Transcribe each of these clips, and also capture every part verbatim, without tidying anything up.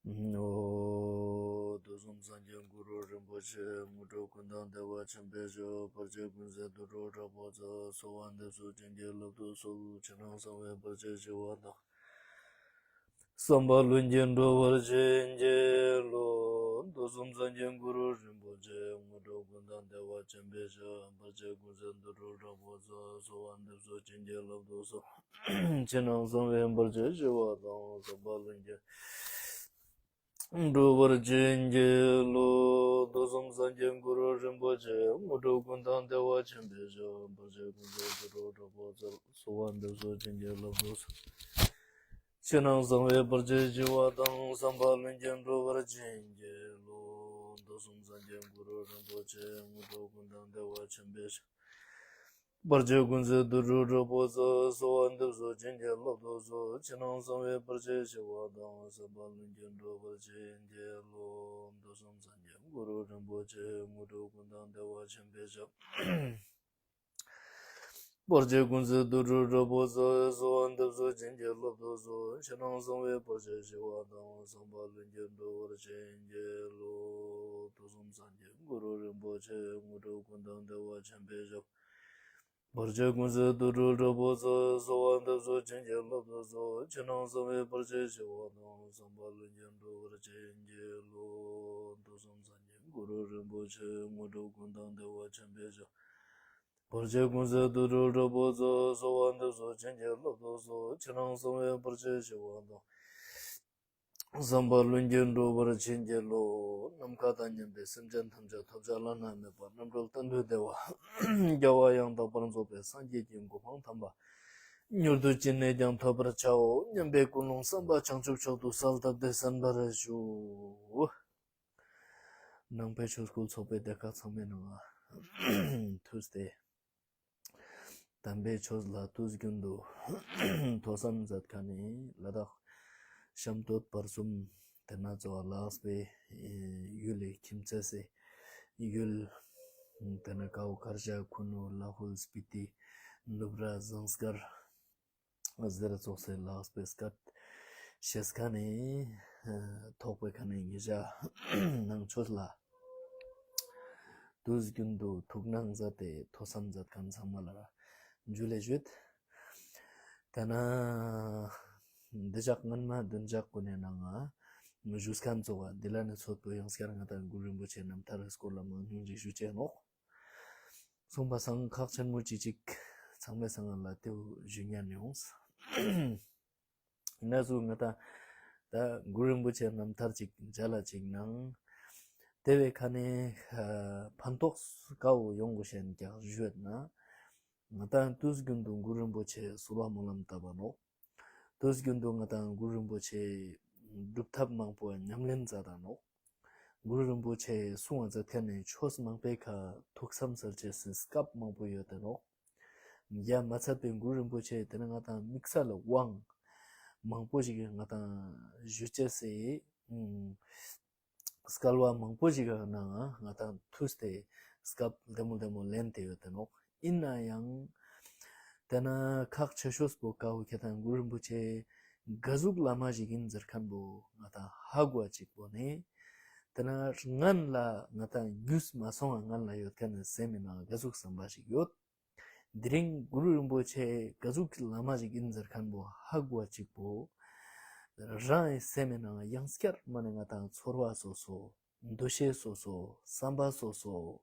ཨོ། དུས་གསུམ་སངས་རྒྱས་གུ་རུ་རིན་པོ་ཆེ། དངོས་གྲུབ་ཀུན་བདག་བདེ་བ་ཆེན་པོས་ཞབས། བར་ཆད་ཀུན་སེལ་དུད་འགྲོ་དྲག་པོ་ཚོགས། གསོལ་བ་འདེབས་སོ་བྱིན་གྱིས་བརླབ་ཏུ་གསོལ། ཕྱི་ནང་གསང་བའི་བར་ཆད་ཞི་བ་དང་། བསམ་པ་ལྷུན་གྱིས་འགྲུབ་པར་བྱིན་གྱིས་རློབས། དུས་གསུམ་སངས་རྒྱས་གུ་རུ་རིན་པོ་ཆེ། དངོས་གྲུབ་ཀུན་བདག་བདེ་བ་ཆེན་པོས་ཞབས། བར་ཆད་ཀུན་སེལ་དུད་འགྲོ་དྲག་པོ་ཚོགས། གསོལ་བ་འདེབས་སོ་བྱིན་གྱིས་བརླབ་ཏུ་གསོལ། ཕྱི་ནང་གསང་བའི་བར་ཆད་ཞི་བ་དང་། བསམ་པ་ལྷུན་གྱིས་འགྲུབ་པར་བྱིན་གྱིས་རློབས། དུས་གསུམ་སངས་རྒྱས་གུ་རུ་རིན་པོ་ཆེ། དངོས་གྲུབ་ཀུན་བདག་བདེ་བ་ཆེན་པོས་ཞབས། བར་ཆད་ཀུན་སེལ་དུད་འགྲོ་དྲག་པོ་ཚོགས། གསོལ་བ་འདེབས་སོ་བྱིན་གྱིས་བརླབ་ཏུ་གསོལ། ཕྱི་ནང་གསང་བའི་བར་ཆད་ཞི་བ་དང་། བསམ་པ་ལྷུན་གྱིས་འགྲུབ་པར་བྱིན་གྱིས་རློབས། དུས་གསུམ་སངས་རྒྱས་གུ་རུ་རིན་པོ་ཆེ། དངོས་གྲུབ་ཀུན་བདག་བདེ་བ་ཆེན་པོས་ཞབས། བར་ཆད་ཀུན་སེལ་དུད་འགྲོ་དྲག་པོ་ཚོགས། གསོལ་བ་འདེབས་སོ་བྱིན་གྱིས་བརླབ་ཏུ་གསོལ། ཕྱི་ནང་གསང་བའི་བར་ཆད་ཞི་བ་དང་། བསམ་པ་ལྷུན་གྱིས་འགྲུབ་པར་བྱིན་གྱིས་རློབས། དུས་གསུམ་སངས་རྒྱས་གུ་རུ་རིན་པོ་ཆེ། དངོས་གྲུབ་ཀུན་བདག་བདེ་བ་ཆེན་པོས་ཞབས། བར་ཆད་ཀུན་སེལ་དུད་འགྲོ་དྲག་པོ་ཚོགས། གསོལ་བ་འདེབས་སོ་བྱིན་གྱིས་བརླབ་ཏུ་གསོལ། ཕྱི་ནང་གསང་བའི་བར་ཆད་ཞི་བ་དང་། བསམ་པ་ལྷུན་གྱིས་འགྲུབ་པར་བྱིན་གྱིས་རློབས། དུས་གསུམ་སངས་རྒྱས་གུ་རུ་རིན་པོ་ཆེ། དངོས་གྲུབ་ཀུན་བདག་བདེ་བ་ཆེན་པོས་ཞབས། བར་ཆད་ཀུན་སེལ་དུད་འགྲོ་དྲག་པོ་ཚོགས། གསོལ་བ་འདེབས་སོ་བྱིན་གྱིས་བརླབ་ཏུ་གསོལ། ཕྱི་ནང་གསང་བའི་བར་ཆད་ཞི་བ་དང་། བསམ་པ་ལྷུན་གྱིས་འགྲུབ་པར་བྱིན་གྱིས་རློབས། དུས་གསུམ་སངས་རྒྱས་གུ་རུ་རིན་པོ་ཆེ། དངོས་གྲུབ་ཀུན་བདག་བདེ་བ་ཆེན་པོས་ཞབས། བར་ཆད་ཀུན་སེལ་དུད་འགྲོ་དྲག་པོ་ཚོགས། གསོལ་བ་འདེབས་སོ་བྱིན་གྱིས་བརླབ་ཏུ་གསོལ། ཕྱི་ནང་གསང་བའི་བར་ཆད་ཞི་བ་དང་། བསམ་པ་ལྷུན་གྱིས་འགྲུབ་པར་བྱིན་གྱིས་རློབས། ནམ་མཁའ་དང་མཉམ་པའི་སེམས་ཅན་ཐམས་ཅད་ཐོབ་བྱ་བླ་ན་མེད་པ་རྣམ་གྲོལ་གཏན་དུ་བདེ་བ། རྒྱལ་བ་ཡང་དག་པར་རྫོགས་པའི་སངས་རྒྱས་ཀྱི་གོ་འཕང་དམ་པ། མྱུར་དུ་ཅི་ནས་ཀྱང་ཐོབ་པར་བྱའོ་སྙམ་པའི་ཀུན་སློང་བསམ་པ་བྱང་ཆུབ་མཆོག་ཏུ་གསལ་བཏབ་སྟེ་གསན་པར་ཞུ། ནང་པའི་ཆོས་སྐུལ་ཚོགས་པའི་སྡེ་ཁག་ཚང་མའི་ནང་ང་ཐུགས་ཏེ། དམ་པའི་ཆོས་ལ་དུས་རྒྱུན་དུ་ཐོས་བསམ་མཛད་མཁན་ནི་ལ་དྭགས་ཤམ་སྟོད་བར་གསུམ་དེ་ན་ཚོ་ལ་དྭགས་པའི་ཡུལ་ལི་ཁྱིམ་མཚེས་སི་ཡུལ་དེ་ན་ཀའོ་གར་ཞ་ཁུ་ནུ་ལ་ཧུལ་སྤི་ཏི་ནུབ་ར་ཟངས་དཀར་ཟེར་ཙོགས་སི་ལ་དྭགས་པའི་སྐད་ཤེས་མཁན་ནི་ཐོག་པའི་ཁ་ནས་ཉེ་ཞ་ནང་ཆོས་ལ་དུས་རྒྱུན་དུ་ཐུགས་སྣང་མཛད་དེ་ཐོས་བསམ་མཛད་མཁན་ཚང་མ་ལ་ཇུ་ལེ་ཞུས། ད་ན་འདི་ཞག་སྔན་མ་བདུན་ཞག་གོ་ནས་ནང་ང་ཞུས་མཁན་ཚོགས་འདི་ལ་ནི་ཚོད་པོ་ཡང་སྐྱར་ང་དང་གུ་རུ་རིན་པོ་ཆེ་རྣམ་ཐར་སྐོར་ལ་མང་ཉུང་ཅིག་ཞུ་ཅེས་ནོག། གསུངས་པ་སང་ཁག་ཆེན་མོ་ཅིག་ཅིག་ཚང་མའི་སང་ལ་དེའུ་ཞུ་ཉན་ཡོངས། ན་ཟུག་ང་དང་ད་གུ་རུ་རིན་པོ་ཆེ་རྣམ་ཐར་ཅིག་མཇལ་ལ་ཅིག་ནང་། དེ་བའི་ཁ་ནས་ཕན་ཐོགས་ཀའོ་ཡོང་དགོས་ཤེས་ཀྱང་ཞུས་ན། ང་དང་དུས་རྒྱུན་དུ་གུ་རུ་རིན་པོ་ཆེ་གསོལ་བ་སྨོན་ལམ་བཏབ་པ་ནོག། དུས་རྒྱུན་དུ་ང་དང་གུ་རུ་རིན་པོ་ཆེ་སྒྲུབ་ཐབས་མང་པོ་ཉམས་ལེན་མཛད་ད་ནོག། གུ་རུ་རིན་པོ་ཆེ་གསུང་བ་མཛད་མཁན་ནི་ཆོས་མང་པོའི་ཁ་ཐུགས་བསམ་གསལ་ཅེས་སི་སྐབས་མང་པོ་ཡོད་དེ་ནོག། ཡ་མ་ཚད་པའི་གུ་རུ་རིན་པོ་ཆེ་དེ་ནི་ང་དང་དམིགས་བསལ་དབང་མང་པོ་ཞིག་ང་དང་ཞུ་ཅེས་སི་སྐལ་བ་མང་པོ་ཞིག་གི་ནང་ང་དང་ཐུགས་ཏེ་སྐབས་ལྡེ་མོ་ལྡེ་མོ་ལེན་ཏེ་ཡོད་དེ་ནོག། ཨིན་ན་ཡང་དེ་ན་ཁག་ཆེ་ཤོས་པོ་ཀའོ་ཁྱེད་དང་གུ་རུ་རིན་པོ་ཆེ་ག་ཟུག་བླ་མ་ཞིག་ཡིན་ཟེར་མཁན་པོ་ང་དང་ཧ་གོ་བ་ཅིག་པོ་ནི། དེ་ན་སྔན་ལ་ང་དང་རྒྱུས་མ་སོང་བ་སྔན་ལ་ཡོད་མཁན་ནི་སེམས་མི་ནང་ག་ཟུག་བསམ་པ་ཞིག་ཡོད། དེ་རིང་གུ་རུ་རིན་པོ་ཆེ་ག་ཟུག་གི་བླ་མ་ཞིག་ཡིན་ཟེར་མཁན་པོ་ཧ་གོ་བ་ཅིག་པོ། རང་ངི་སེམས་མི་ནང་ཡང་སྐྱར་མ་ནེ་ང་དང་ཚོར་བ་སོ་སོ། འདུ་ཤེས་སོ་སོ། བསམ་པ་སོ་སོ།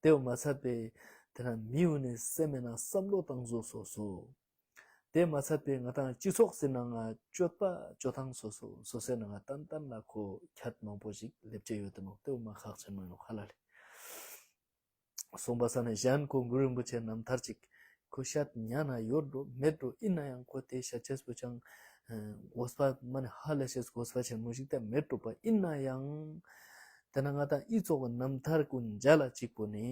དེའུ་མ་ཚད་པའི་དེ་ན་མི་འུ་ནི་སེམས་མི་ནང་བསམ་བློ་བཏང་བཟོ་སོ་སོ། དེ་མ་ཚད་པའི་ང་དང་སྤྱི་ཚོགས་སི་ནང་ང་སྤྱོད་པ་སྤྱོད་སྟངས་སོ་སོ་སོ་སོའི་ནང་ང་ཏན་ཏན་ལ་ཁོ་ཁྱད་མང་པོ་ཞིག་སླེབས་ཅེས་ཡོད་དེ་ནོག། དེའུ་མ་ཁག་ཆེན་མོ་ཡིན་ནོག་ཧ་ལ་ལེ། གསུངས་པ་ས་ནས་གཞན་ཁོ་གུ་རུ་རིན་པོ་ཆེ་རྣམ་ཐར་ཅིག་ཁོ་ཤད་ཉན་ན་ཡོད་འགྲོ་མེད་འགྲོ། ཨིན་ན་ཡང་ཁོ་དེ་ཤད་ཅེས་པོ་ཅང་དགོས་པ་མ་ནེ་ཧ་ལས་ཤེས་དགོས་པ་ཆེན་མོ་ཞིག་དེ་མེད་འགྲོ་པ། ཨིན་ན་ཡང་དེ་ན་ང་དང་ཨི་ཙོགས་རྣམ་ཐར་ཀུན་མཇལ་ལ་ཅིག་པོ་ནི་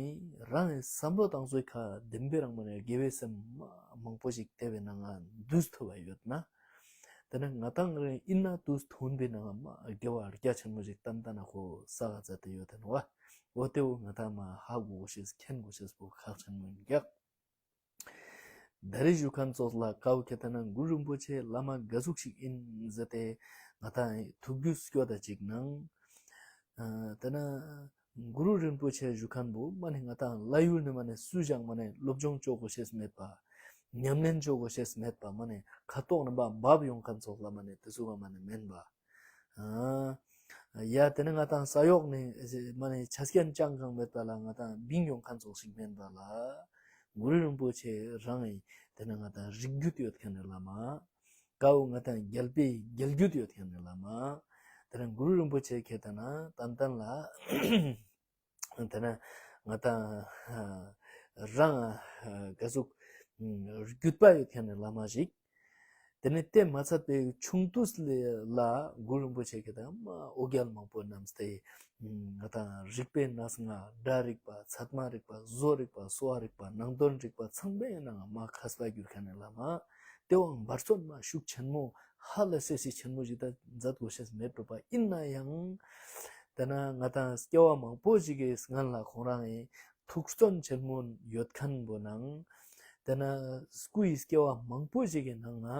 རང་ངི་བསམ་བློ་བཏང་བཟོའི་ཁ་བདེན་པའི་རང་མ་ནེ་དགེ་བའི་སེམས་མ་མང་པོ་ཞིག་དེ་བའི་ནང་ང་འདུས་ཐུབ་པ་ཡོད་ན། དེ་ན་ང་དང་རང་ཨིན་ན་དུས་ཐུང་པའི་ནང་ང་མ་དགེ་བ་རྒྱ་ཆེན་མོ་ཞིག་ཏན་ཏན་ན་ཁོ་བསགས་མཛད་དེ་ཡོད་དེ་ནོག་པ། འོ་དེའུ་ང་དང་མ་ཧ་གོ་དགོས་ཤེས་མཁྱེན་དགོས་ཤེས་པོ་ཁག་ཆེན་མོ་ཡིན་ཀྱག། ད་རེས་ཞུ་ཁན་ཙོགས་ལ་ཀའོ་ཁྱེད་ལྟ་ན་གུ་རུ་རིན་པོ་ཆེ་བླ་མ་ག་ཟུག་ཞིག་ཨིན་ཟེར་ཏེ་ང་ཏང་ཐུགས་རྒྱུས་སྐྱོད་ད་ཅིག་ནང་། ཨ་ཏེ་ན་གུ་རུ་རིན་པོ་ཆེ་ཞུ་ཁན་བོ་མ་ནེ་ང་ཏང་ལྷ་ཡུལ་ནེ་མ་ནེ་སུ་ཞིག་མ་ནེ་སློབ་སྦྱོང་ཅོ་གོ་ཤེས་མེད་པ། ཉམས་ལེན་ཅོ་གོ་ཤེས་མེད་པ་མ་ནེ་ཁ་ཐོག་ནེ་བབ་ཡོང་ཁན་ཙོགས་ལ་མ་ནེ་ཏེ་ཟུག་ག་མ་ནེ་མེན་པ། ཨ་ཡ་ཏེ་ནེ་ང་ཏང་ས་ཡོག་ནེ་མ་ནེ་ཆ་རྐྱེན་ཅང་གང་མེད་པ་ལ་ང་ཏང་བིང་ཡོང་ཁན་ཙོགས་ཤིག་མེན་པ་ལ། གུ་རུ་རིན་པོ་ཆེ་རང་ངི་ཏེ་ནེ་ང་ཏང་རིགས་རྒྱུད་ཡོད་ཁན་ནི་བླ་མ། ཀའོ་ང་ཏང་རྒྱལ་པོའི་རྒྱལ་རྒྱུད་ཡོད་ཁན་ནི་བླ་མ། ཏེ་ནེ་གུ་རུ་རིན་པོ་ཆེ་ཁྱེད་ལྟ་ན་ཏན་ཏན་ལ་ཏེ་ནེ་ང་ཏང་རང་ག་ཟུག་རྒྱུད་པ་ཡོད་ཁན་ནི་བླ་མ་ཞིག། ཏེ་ནེ་ཏེ་མ་ཚད་པའི་ཆུང་དུས་ལ་གུ་རུ་རིན་པོ་ཆེ་ཁྱེད་ལྟ་ན་མ་འོ་བརྒྱལ་མང་པོ་བསྣམས་ཏེ་ང་ཏང་རིག་པའི་གནས་ལྔ། སྒྲ་རིག་པ། ཚད་མ་རིག་པ། བཟོ་རིག་པ། གསོ་བ་རིག་པ། ནང་དོན་རིག་པ་ཚང་མའི་ནང་མ་མཁས་པ་གྱུར་ཁན་ནི་བླ་མ། ཏེ་བོའང་འབད་བརྩོན་མ་ཤུགས་ཆེན་མོ་ཧ་ལས་སེ་ཆེན་མོ་ཞིག་ད་མཛད་གོ་ཤེས་མེད་པ་ཨིན་ནའང་ཏེ་ན་ང་ཏང་སྐྱེ་བ་མང་པོ་ཞིག་གི་སྔན་ལ་ཁོང་རང་ངི་ཐུགས་བརྩོན་ཆེན་མོ་ཡོད་ཁན་བོ་ནང་ཏེ་ན་སྐུའི་སྐྱེ་བ་མང་པོ་ཞིག་གི་ནང་ང་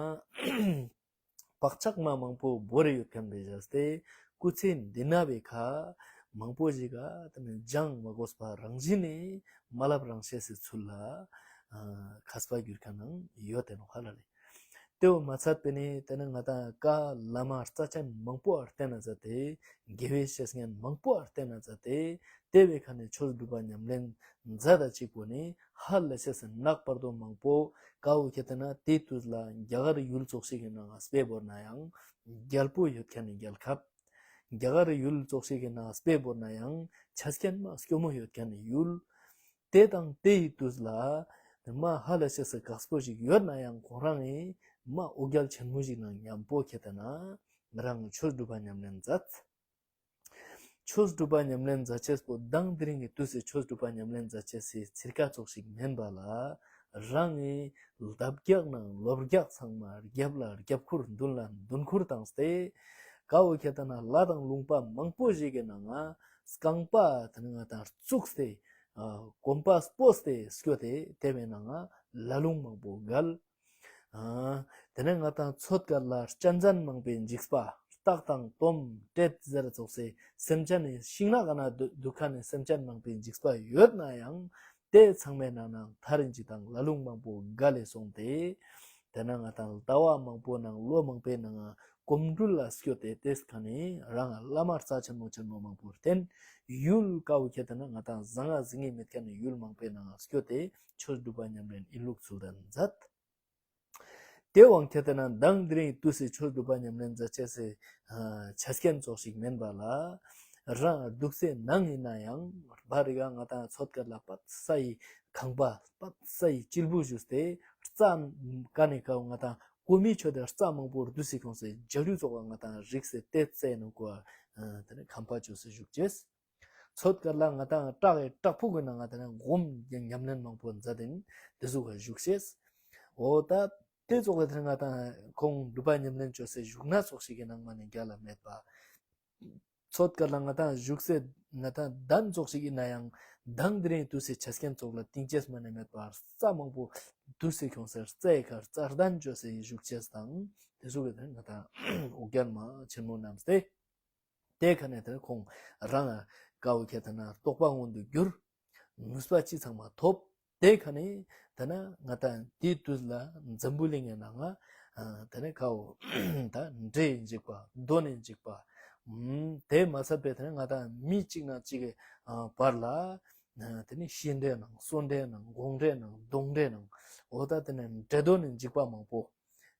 བག་ཆགས་མ་མང་པོ་བོར་ཡོད་ཁན་བོའི་ཟེར་ཏེ་སྐུ་ཚེ་འདི་ན་བའི་ཁ་མང་པོ་ཞིག་ག་ཏེ་ནེ་སྦྱང་མ་དགོས་པ་རང་བཞིན་ནེ་མ་ལབ་རང་ཤེས་སི་ཚུལ་ལ་ཨ་མཁས་པ་གྱུར་ཁན་ནང་ཡོད་དེ་ནོག་ཧ་ལ་ལེ། ཏེ་བོ་མ་ཚད་པའི་ནེ་ཏེ་ནེ་ང་ཏང་ཀ་བླ་མ་རྩ་ཆེན་མང་པོ་ཨ་བསྟེན་ན་མཛད་དེ་དགེ་བའི་བཤེས་གཉེན་མང་པོ་ཨ་བསྟེན་ན་མཛད་དེ་ཏེ་བའི་ཁ་ནེ་ཆོས་སྒྲུབ་པ་ཉམས་ལེན་མཛད་ད་ཅིག་པོ་ནི་ཧ་ལས་སེ་ནག་བར་དོ་མང་པོ་ཀའོ་ཁྱེད་ལྟ་ན་ཏེ་དུས་ལ་རྒྱ་གར་ཡུལ་ཙོགས་ཤིག་གི་ནང་ང་སྤེ་བོར་ནའང་རྒྱལ་པོ་ཡོད་ཁན་ནི་རྒྱལ་ཁབ། རྒྱ་གར་ཡུལ་ཙོགས་ཤིག་གི་ནང་སྤེ་བོར་ནའང་ཆ་རྐྱེན་མ་སྐྱོ་མོ་ཡོད་ཁན་ནི་ཡུལ། ཏེ་དང་ཏེའི་དུས་ལ་མ་ཧ་ལས་སེ་དཀགས་པོ་ཞིག་ཡོད་ནའང་ཁོང་རང་ངི་མ་འོ་བརྒྱལ་ཆེན་མོ་ཞིག་ནང་མཉམ་པོ་ཁྱེད་ལྟ་ན་ང་རང་ཆོས་སྒྲུབ་པ་ཉམས་ལེན་མཛད། ཆོས་སྒྲུབ་པ་ཉམས་ལེན་མཛད་ཅེས་པོ་མདང་དེ་རིང་གི་དུས་སི་ཆོས་སྒྲུབ་པ་ཉམས་ལེན་མཛད་ཅེས་སི་ཚིར་ཀ་ཙོགས་ཤིག་མེན་པ་ལ། རང་ངི་ལྡབ་རྒྱག་ནང་ལོབ་རྒྱག་ཚང་མ་རྒྱབ་ལ་རྒྱབ་ཁུར་མདུན་ལ་མདུན་ཁུར་བཏང་སྟེ། ཀ་བོ་ཁྱེད་ལྟ་ན་ལ་དང་ལུང་པ་མང་པོ་ཞིག་གི་ནང་ང་རྐང་པ་ཏེ་ནེ་ང་ཏང་བཙུགས་ཏེ་ཨ་གོམ་པ་སྤོས་ཏེ་སྐྱོད་དེ་ཏེ་བའི་ནང་ང་ལ་ལུང་མང་པོ་བརྒལ། ཨ་ཏེ་ནེ་ང་ཏང་ཚོད་ཀ་ལ་གཅན་གཟན་མང་པོའི་འཇིགས་པ། སྟག་དང་དོམ་དྲེད་ཟེར་ཙོགས་སི་སེམས་ཅན་ནི་ཤིང་ནགས་ཀ་ན་དུག་ཁན་ནི་སེམས་ཅན་མང་པོའི་འཇིགས་པ་ཡོད་ནའང་ཏེ་ཚང་མའི་ནང་ནང་ཐག་རིང་ཅིག་དང་ལ་ལུང་མང་པོ་བརྒལ་ལེ་སོང་སྟེ། ཏེ་ནེ་ང་ཏང་ལྟ་བ་མང་པོ་ནང་ལོ་མང་པོའི་ནང་ང་གོམ་འགྲུལ་ལ་སྐྱོད་དེ་ཏེ་ཀ་ནེ་རང་ང་བླ་མ་རྩ་ཆེན་མོ་ཆེན་མོ་མང་པོ་བསྟེན། ཡུལ་ཀ་བོ་ཁྱེད་ལྟ་ན་ང་ཏང་ཟང་ང་ཟིང་ངེ་མེད་ཁན་ནི་ཡུལ་མང་པོའི་ནང་ང་སྐྱོད་དེ་ཆོས་སྒྲུབ་པ་ཉམས་ལེན་ཨིན་ལུགས་ཚུལ་ལྡན་མཛད། ཏེ་བོའང་ཁྱེད་ལྟ་ན་མདང་དེ་རིང་དུས་སི་ཆོས་སྒྲུབ་པ་ཉམས་ལེན་མཛད་ཅེས་སི་ཆ་རྐྱེན་ཙོགས་ཤིག་མེན་པ་ལ། རང་འདུག་སའི་ནང་ཨིན་ནའང་བར་རི་ག་ང་ཏང་ཚོད་ཀ་ལ་པད་ས་ཡི་ཁང་པ་པད་ས་ཡི་དཀྱིལ་བུ་ཞུགས་ཏེ་རྩྭ་ཀ་ནེ་ཀ་བོ་ང་ཏང་གོ་མི་ཆོད་དེ་རྩྭ་མང་པོ་རྡུས་སེ་ཁྱོངས་སེ་རྒྱ་རུ་ཙོགས་ལ་ང་ཏང་རིགས་སེ་ཏེ་རྩྭའི་ནང་ང་ཏེ་ནེ་ཁང་པ་ཅོས་སེ་བཞུགས་ཅེས། ཚོད་ཀ་ལ་ང་ཏང་བྲག་གི་བྲག་ཕུག་གི་ནང་ང་ཏེ་ནེ་སྒོམ་ཉམས་ལེན་མང་པོ་མཛད་དེ་ཏེ་ཟུག་ག་བཞུགས་ཤེས། འོ་ད་ཏེ་ཙོགས་ལ་ཏེ་ནེ་ང་ཏང་ཁོང་སྒྲུབ་པ་ཉམས་ལེན་ཅོས་སེ་བཞུགས་ན་ཙོགས་ཤིག་གི་ནང་མ་ནེ་རྒྱལ་ལ་མེད་པ། ཚོད་ཀ་ལ་ང་ཏང་བཞུགས་སེ་ང་ཏང་གདན་ཙོགས་ཤིག་ཨིན་ནའང་མདང་དེ་རིང་དུས་སི་ཆ་རྐྱེན་ཙོགས་ལ་ཏིང་ཅེས་མ་ནེ་མེད་པ་རྩྭ་མང་པོ་རྡུས་སེ་ཁྱོངས་སེ་རྩྭའི་ཁར་རྩྭ་གདན་ཅོས་སེ་བཞུགས་ཅེས་དང་ཏེ་ཟུག་གི་ཏེ་ནེ་ང་ཏང་འོ་བརྒྱལ་མ་ཆེན་མོ་བསྣམས་ཏེ། ཏེ་ཀ་ནེ་ཏེ་ནེ་ཁོང་རང་ཀ་བོ་ཁྱེད་ལྟ་ན་རྟོགས་པ་མངོན་དུ་གྱུར། ནུས་པ་ཅི་ཚང་མ་ཐོབ། ཏེ་ཀ་ནེ་ཏེ་ནེ་ང་ཏང་ཏེའི་དུས་ལ་འཛམ་བུ་གླིང་གི་ནང་ང་ཏེ་ནེ་ཀ་བོ་ད་འདྲེ་ཡི་འཇིགས་པ་གདོན་ནི་འཇིགས་པ། ཏེ་མ་ཚད་པའི་ཏེ་ནེ་ང་ཏང་མི་གཅིག་ནང་གཅིག་གི་བར་ལ་ཏེ་ནེ་ཤི་འདྲེ་ནང་གསོན་འདྲེ་ནང་དགོང་འདྲེ་ནང་གདོན་འདྲེ་ནང་འོ་ད་ཏེ་ནེ་འདྲེ་གདོན་ནི་འཇིགས་པ་མང་པོ།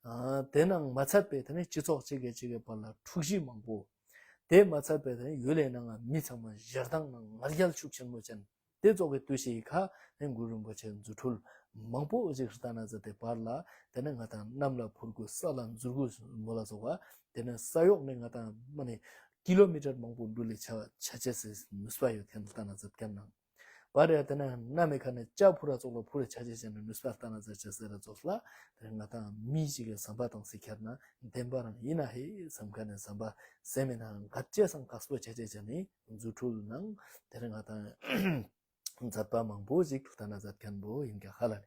ཨ་ཏེ་ནང་མ་ཚད་པའི་ཏེ་ནེ་སྤྱི་ཚོགས་གཅིག་གི་གཅིག་གི་བར་ལ་འཁྲུག་གཞི་མང་པོ། ཏེ་མ་ཚད་པའི་ཏེ་ནེ་ཡུལ་ལི་ནང་ང་མི་ཚང་མ་ཞེ་སྡང་ནང་ང་རྒྱལ་ཤུགས་ཆེན་མོ་ཅན། ཏེ་ཙོགས་ཀྱི་དུས་ཤིག་གི་ཁ་ཏེ་གུ་རུ་རིན་པོ་ཆེ་རྫུ་འཕྲུལ་མང་པོ་ཞིག་སྟན་ན་མཛད་དེ་བར་ལ་ཏེ་ནེ་ང་ཏང་གནམ་ལ་འཕུར་གོས་ས་ལ་འཛུལ་གོས་མོལ་ལ་སོགས་པ་ཏེ་ནེ་ས་ཡོག་ནེ་ང་ཏང་མ་ནེ་ཀི་ལོ་མི་ཊར་མང་པོ་འགྲུལ་ལེ་ཆ་ཆ་ཅེས་སི་ནུས་པ་ཡོད་ཁན་སྟན་ན་མཛད་ཁན་ནང་། བར་ཡ་ཏེ་ནེ་གནམ་མེ་ཁ་ནེ་ལྕགས་འཕུར་ར་ཙོགས་ལ་འཕུར་རེ་ཆ་ཅེས་ཅན་ནི་ནུས་པ་སྟན་ན་མཛད་ཅེས་ཟེར་ར་ཙོགས་ལ་ཏེ་ནེ་ང་ཏང་མི་ཞིག་གི་བསམ་པ་བཏང་སེ་ཁྱེར་ན་བདེན་པ་རང་ཨིན་ན་ཧེ་བསམ་ཁན་ནི་བསམ་པ་སེམས་མེད་ན་ག་ཅེས་སང་དཀགས་པོ་ཆ་ཅེས་ཅན་ནི་རྫུ་འཕྲུལ་ནང་ཏེ་ནེ་ང་ཏང་མཛད་པ་མང་པོ་ཞིག་སྟན་ན་མཛད་ཁན་བོ་ཨིན་ཀྱག་ཧ་ལ་ལེ།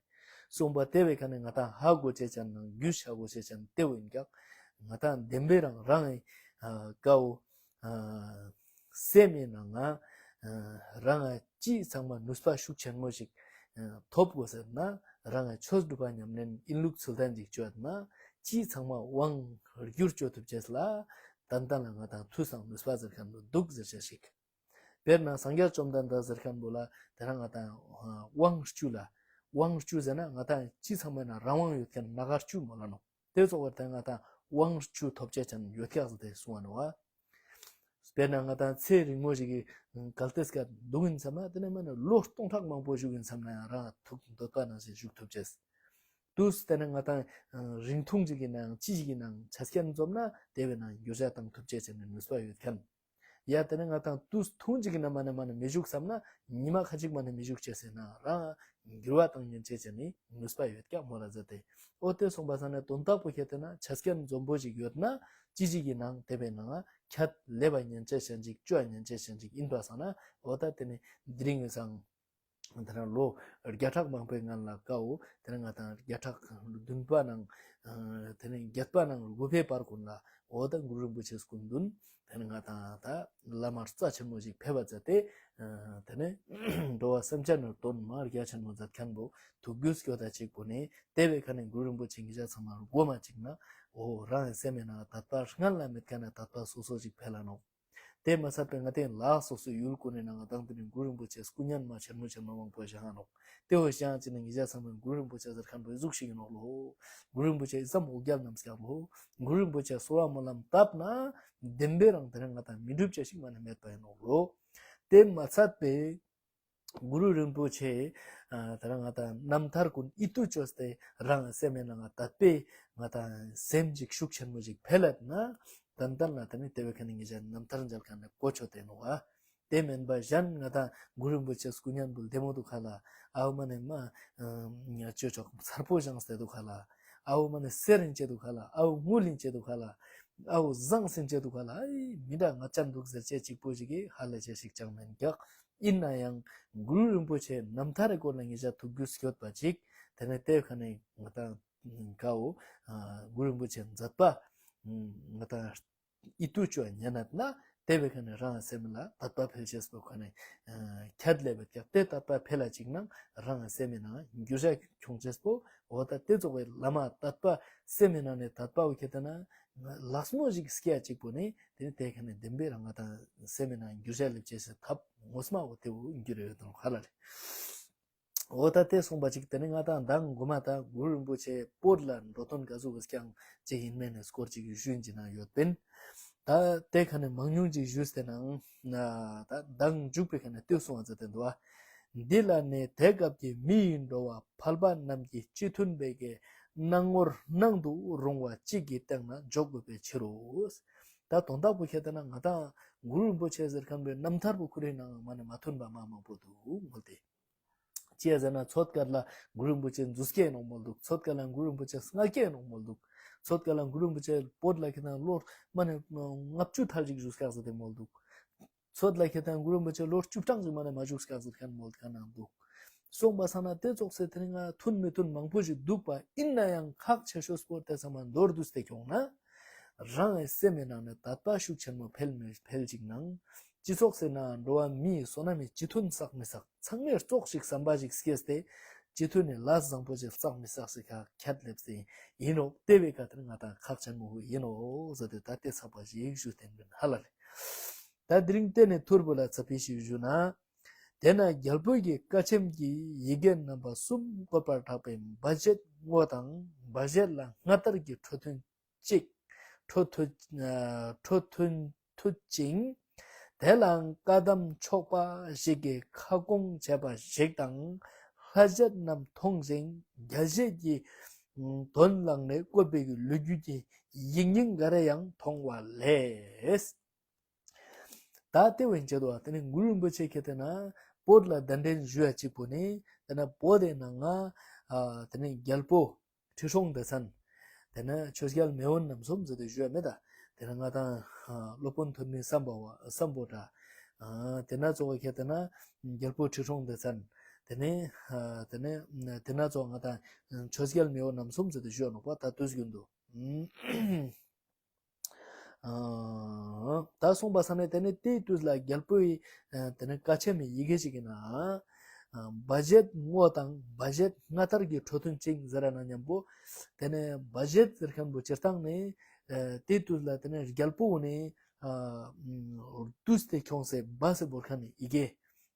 གསུངས་པ་དེ་བས་ཁ་ནས་ང་ཏང་ཧ་གོ་ཅེས་ཅན་ནང་རྒྱུས་ཧ་གོ་ཅེས་ཅན་དེ་བོ་ཡིན་ཀྱག། ང་ཏང་བདེན་པའི་རང་རང་ཨ་ཀའོ་ཨ་སེམས་ཡིན་ན་ང་ཨ་རང་ཨ་ཅི་ཚང་མ་ནུས་པ་ཤུགས་ཆེན་མོ་ཞིག་ཨ་ཐོབ་དགོས་ཟེར་ན་རང་ཨ་ཆོས་སྒྲུབ་པ་ཉམས་ལེན་ཨིན་ལུགས་ཚུལ་ལྡན་ཅིག་བཅོས་ན་ཅི་ཚང་མ་དབང་བསྒྱུར་བཅོ་ཐུབ་ཅེས་ལ་ཏན་ཏན་ལ་ང་ཏང་མཐུ་དང་ནུས་པ་ཟེར་མཁན་པོ་འདུག་ཟེར་ཅེས་ཞིག། དཔེར་ན་སངས་རྒྱས་བཅོམ་ལྡན་འདས་ཟེར་མཁན་པོ་ལ་དེ་རིང་ང་ཏང་དབང་བཅུ་ལ་དབང་བཅུ་ཟེར་ན་ང་ཏང་ཅི་ཚང་མ་ན་རང་དབང་ཡོད་མཁན་སྣ་ཁ་བཅུ་མོལ་ལ་ནོག། དེ་ཚོགས་པར་དེ་ང་ཏང་དབང་བཅུ་ཐོབ་ཅེས་ཅན་ཡོད་ཀྱག་ཟེར་ཏེ་གསུང་བ་ནོག་བ། དཔེར་ན་ང་ཏང་ཚེ་རིང་མོ་ཞིག་གི་གལ་ཏེ་སྐད་འདུག་ཡིན་བསམ་ན་དེ་ནས་མ་ནས་ལོ་སྟོང་ཕྲག་མང་པོ་བཞུགས་ཡིན་བསམ་ན་ཡང་རང་ཐུགས་འདོད་པ་ནང་བཞིན་བཞུགས་ཐུབ་ཅེས། དུས་དེ་ནས་ང་ཏང་རིང་ཐུང་ཅིག་གི་ནང་ཅི་ཞིག་གི་ནང་ཆ་རྐྱེན་འཛོམས་ན་དེ་བས་ན་འགྱུར་བ་བཏང་ཐུབ་ཅེས་ཅན་ནི་ནུས་པ་ཡོད་མཁན། ཡ་དེ་ནས་ང་ཏང་དུས་ཐུང་ཅིག་གི་ནང་མ་ནས་མ་ནས་མི་བཞུགས་བསམ་ན་ཉི་མ་ཁ་ཅིག་མ་ནས་མི་བཞུགས་ཅེས་ཟེར་ན་རང་འགྱུར་བ་བཏང་ཉན་ཅེས་ཅན་ནི་ནུས་པ་ཡོད་ཀྱག་མོལ་ལ་ཟེར་ཏེ། འོ་དེ་གསུངས་པ་སང་ནས་དོན་དག་པོ་ཁྱེར་ཏེ་ན་ཆ་རྐྱེན་འཛོམས་པོ་ཞིག་ཡོད་ན་ཅི་ཞིག་གི་ནང་དེ་བས་ནང་ཁྱད་ལེབ་པ་ཉན་ཅེས་ཅན་ཅིག་བཅོ་ཉན་ཅེས་ཅན་ཅིག་ཡིན་པ་སང་ན་འོ་ད་དེ་ནི་དེ་རིང་ངི་སང་དེ་ནས་ལོ་བརྒྱ་ཕྲག་མང་པོའི་སྔན་ལ་ཀའོ་དེ་ནས་ང་ཏང་བརྒྱ་ཕྲག་བདུན་པ་ནང་ཨ་དེ་ནས་བརྒྱད་པ་ནང་དགུ་པའི་བར་ཀུན་ལ་འོ་ད་གུ་རུ་རིན་པོ་ཆེ་སྐུ་མདུན་དེ་ནས་ང་ཏང་ད་བླ་མ་རྩ་ཆེན་མོ་ཞིག་ཕེབས་པ་མཛད་དེ་ཨ་དེ་ནས་འགྲོ་བ་སེམས་ཅན་ནི་དོན་མ་རྒྱ་ཆེན་མོ་མཛད་མཁན་པོ་ཐུགས་རྒྱུས་སྐྱོ་ད་ཅིག་པོ་ནི་དེ་བས་ཁ་ནས་གུ་རུ་རིན་པོ་ཆེ་ཉིད་ཅག་ཚང་མ་སྒོམ་མ་ཅིག་ན་འོ་རང་ཡི་སེམས་ཡིན་ན་དད་པ་སྔན་ལ་མེད་མཁན་ནི་དད་པ་སོ་སོ་ཞིག་འཕེལ་ལ་ནོག། དེ་མ་ཚད་པའི་ང་ཏང་ལ་སོ་སོའི་ཡུལ་ཀུན་ནི་ནང་ང་ཏང་དེ་ནི་གུ་རུ་རིན་པོ་ཆེ་སྐུ་བརྙན་མ་ཆེན་མོ་ཆེན་མོ་མང་པོ་བཞེངས་ནོག། དེ་བོ་བཞེངས་ཅིག་ན་ཉིད་ཅག་ཚང་མས་གུ་རུ་རིན་པོ་ཆེ་ཟེར་མཁན་པོ་ཨི་ཟུག་ཞིག་ཡིན་ནོག་ལོ། གུ་རུ་རིན་པོ་ཆེ་ཨི་ཙམ་འོ་བརྒྱལ་རྣམས་སྐྱག་ལོ། གུ་རུ་རིན་པོ་ཆེ་གསོལ་བ་སྨོན་ལམ་བཏབ་ན་བདེན་པའི་རང་དེ་རིང་ང་ཏང་མི་འགྲུབ་ཅེས་ཞིག་མ་ནས་མེད་པ་ཡིན་ནོག་ལོ། དེ་མ་ཚད་པའི་གུ་རུ་རིན་པོ་ཆེ་ཨ་དེ་རིང་ང་ཏང་རྣམ་ཐར་ཀུན་ཡིད་དུ་བཅོས་ཏེ་རང་སེམས་ཡིན་ན་ང་དད་པའི་ང་ཏང་སེམས་ཅིག་ཤུགས་ཆེན་མོ་ཅིག་འཕེལ་ལད་ན་ཏན་ཏན་ལ་དེ་ནི་དེ་བས་ཁ་ནས་ངེད་ཅག་རྣམ་ཐར་མཇལ་མཁན་ནི་གོ་ཆོད་དེ་ནོག་ཨ། དེ་མིན་པ་གཞན་ང་ཏང་གུ་རུ་རིན་པོ་ཆེ་སྐུ་བརྙན་པོ་ལྡེ་མོ་འདུག་ག་ལ། ཨའོ་མ་ནས་མ་ཨ་ཅོ་ཅོག་མཚར་པོ་བཞེངས་ཏེ་འདུག་ག་ལ། ཨའོ་མ་ནས་གསེར་ཡིན་ཅེ་འདུག་ག་ལ། ཨའོ་དངུལ་ཡིན་ཅེ་འདུག་ག་ལ། ཨའོ་ཟངས་ཡིན་ཅེ་འདུག་ག་ལ། ཨའི་མི་འདྲ་ང་ཅན་འདུག་ཟེར་ཅེས་གཅིག་པོ་ཞིག་གིས་ཧ་ལས་ཅེས་ཞིག་ཅང་མེན་ཀྱག། ཡིན་ན་ཡང་གུ་རུ་རིན་པོ་ཆེ་རྣམ་ཐར་རི་སྐོར་ལ་ངེད་ཅག་ཐུགས་རྒྱུས་སྐྱོད་པ་ཅིག། དེ་ནས་དེ་ཁ་ནས་ང་ཏང་ཀའོ་ཨ་གུ་རུ་རིན་པོ་ཆེ་མཛད་པ་ང་ཏང་ཡིད་དུ་བཅོས་ཉན་ན་དེ་བས་ཁ་ནས་རང་སེམས་ལ་དད་པ་འཕེལ་ཅེས་པོ་ཁ་ནས་ཨ་ཁྱད་ལས་པའི་ཀྱག། དེ་དད་པ་འཕེལ་ལ་ཅིག་ན་རང་སེམས་ཡིན་ན་འགྱུར་བ་ཁྱོང་ཅེས་པོ་འོ་ད་དེ་ཚོགས་པའི་བླ་མ་དད་པ་སེམས་ཡིན་ན་ནས་དད་པ་འོ་ཁྱེད་ན་ལགས་མོ་ཞིག་སྐྱེ་ཅིག་པོ་ནི་དེ་ནི་དེ་ཁ་ནས་བདེན་པའི་རང་ང་ཏང་སེམས་ཡིན་ན་འགྱུར་བ་ལེབ་ཅེས་སི་ཐབས་ངོ་མ་འོ་དེ་བོ་འགྱུར་ཡོད་དང་ཧ་ལ་ལེ། འོ་ད་དེ་གསུངས་པ་ཅིག་དེ་ནི་ང་ཏང་མདང་གོ་མ་ད་གུ་རུ་རིན་པོ་ཆེ་བོད་ལ་འགྲོ་དོན་ག་ཟུག་གི་སྐྱངས་ཅིག་ཡིན་མེད་ནི་སྐོར་ཅིག་ཞུས་ཅི་ན་ཡོད་པིན། ད་དེ་ཁ་ནས་མང་ཉུང་ཅིག་ཞུས་ཏེ་ནང་ད་མདང་མཇུག་པའི་ཁ་ནས་ལྟོས་སོང་བ་ཟེར་ཏེ་འདུག་ཨ། འདི་ལ་ནི་དེ་སྐབས་ཀྱི་མི་ཡི་འགྲོ་བ་ཕལ་པ་རྣམས་ཀྱི་སྤྱི་མཐུན་པའི་གི་སྣང་ངོར་སྣང་དུ་རུང་བ་གཅིག་གི་སྟེང་ན་འཇོག་དགོས་པའི་ཕྱིར་རོ། ད་དོན་དག་པོ་ཁྱེད་ལྟ་ན་ང་ཏང་གུ་རུ་རིན་པོ་ཆེ་ཟེར་མཁན་པོའི་རྣམ་ཐར་པོ་ཁོ་རའི་ནང་མ་ནས་མ་མཐུན་པ་མ་མང་པོ་འདུག་མོལ་ཏེ། ཅི་ཡ་ཟེར་ན་ཚོད་ཀར་ལ་གུ་རུ་རིན་པོ་ཆེ་རྫུས་སྐྱེས་ནོག་མོལ་འདུག། ཚོད་ཀར་ལ་གུ་རུ་རིན་པོ་ཆེ་སྔ་སྐྱེས་ནོག་མོལ་འདུག། ཚོད་ཀར་ལ་གུ་རུ་རིན་པོ་ཆེ་བོད་ལ་ཁྱེད་ལྟ་ན་ལོ་མ་ནས་ལྔ་བཅུ་ཐལ་ཅིག་བཞུགས་སྐྱག་ཟེར་ཏེ་མོལ་འདུག། ཚོད་ལ་ཁྱེད་ལྟ་ན་གུ་རུ་རིན་པོ་ཆེ་ལོ་བཅུ་གྲངས་ཅིག་མ་ནས་མ་བཞུགས་སྐྱག་ཟེར་མཁན་མོལ་མཁན་ནང་འདུག། གསུངས་པ་སང་ན་དེ་ཚོགས་སེ་དེ་རིང་ང་མཐུན་མི་མཐུན་མང་པོ་ཞིག་འདུག་པ། ཡིན་ན་ཡང་ཁག་ཆེ་ཤོས་པོ་དེ་ཚང་མ་མདོར་བསྡུས་ཏེ་ཁྱོང་ན། རང་ངི་སེམས་མི་ནང་ནས་དད་པ་ཤུགས་ཆེན་མོ་འཕེལ་མི་འཕེལ་ཅིག་ནང་། སྤྱི་ཚོགས་སི་ནང་འགྲོ་བ་མིའི་བསོད་ནམས་མི་སྤྱི་མཐུན་བསགས་མི་བསགས་ཚང་མས་ཙོགས་ཤིག་བསམ་པ་ཞིག་སྐྱེས་ཏེ། སྤྱི་མཐུན་ནི་ལས་བཟང་པོ་ཞིག་བསགས་མི་བསགས་སི་ཁ་ཁྱད་ལེབ་སི་ཡིན་ནོག། དེ་བས་ཁ་དེ་རིང་ང་ཏང་ཁག་ཆེན་མོ་ཡིན་ནོག་ཟེར་ཏེ་ད་དེ་ཚགས་པ་ཞིག་ཞུ་བསྟན་པིན་ཧ་ལ་ལེ། ད་དེ་རིང་དེ་ནས་ཐུར་བུ་ལ་ཚ་ཕི་ཞིག་ཞུ་ན། དེ་ན་རྒྱལ་པོ་གི་བཀའ་ཆེམས་ཀྱི་ཡི་གེ་རྣམ་པ་གསུམ་བཀོད་པར་གྲགས་པའི་འབའ་བཞེད་དངོས་དང་འབའ་བཞེད་ལ་སྔ་དར་གྱི་འཕྲོ་མཐུད་ཅིག། འཕྲོ་མཐུད་ཨ་འཕྲོ་མཐུད་མཐུད་ཅིང་། དེ་ལའང་བཀའ་གདམས་ཕྱོགས་པ་ཞིག་གིས་ཁ་སྐོང་བྱས་པ་ཞིག་དང་ལྷ་བཞེད་རྣམས་མཐོང་ཞིང་རྒྱ་བཞེད་ཀྱི་དོན་བླངས་ནས་བཀོད་པའི་ལོ་རྒྱུས་ཀྱི་ཡིག་རྙིང་འགའ་རེ་ཡང་མཐོང་བ་ལས། ད་དེ་བས་བྱེད་དོ་དེ་ནི་གུ་རུ་རིན་པོ་ཆེ་ཁྱེད་ལྟ་ན་བོད་ལ་གདན་འདྲེན་ཞུ་ཡ་གཅིག་པོ་ནི་དེ་ན་བོད་དེ་ནང་ང་ཨ་དེ་ནི་རྒྱལ་པོ་ཁྲི་སྲོང་ལྡེ་བཙན། དེ་ན་ཆོས་རྒྱལ་མེས་དབོན་རྣམ་གསུམ་ཟེར་ཏེ་ཞུ་ཡ་མེད་ད། དེ་ན་ང་ཏང་ཨ་སློབ་དཔོན་ཐོན་མི་སམ་བྷོ་བ་སམ་བྷོ་ཊ། ཨ་དེ་ན་གཙོ་བོ་ཁྱེད་ལྟ་ན་རྒྱལ་པོ་ཁྲི་སྲོང་ལྡེ་བཙན། དེ་ནས་ཨ་དེ་ནས་དེ་ན་ཚོ་ང་དང་ཆོས་རྒྱལ་མེས་དབོན་རྣམ་གསུམ་ཟེར་ཏེ་ཞུ་ནོག་པ། ད་དུས་རྒྱུན་དུ། ཨ་ད་སོང་པ་ས་ནས་དེ་ནས་དེའི་དུས་ལ་རྒྱལ་པོའི་ཨ་དེ་ནས་བཀའ་ཆེམས་མི་ཡི་གེ་ཞིག་ཡིན་ན། ཨ་བ་ཞེད་སྔོ་དང་བ་ཞེད་སྔ་དར་གྱི་ཁྲོ་ཐུང་ཅིག་ཟེར་ར་ན་མཉམ་པོ། དེ་ནས་བ་ཞེད་ཟེར་མཁན་པོ་སྤྱིར་བཏང་ནས་ཨ་དེའི་དུས་ལ་དེ་ནས་རྒྱལ་པོ་བོ་ནས་ཨ་བཏུས་ཏེ་ཁྱོངས་སེ་སྦས་སེ་བོར་མཁན་ནི་ཡི་གེ།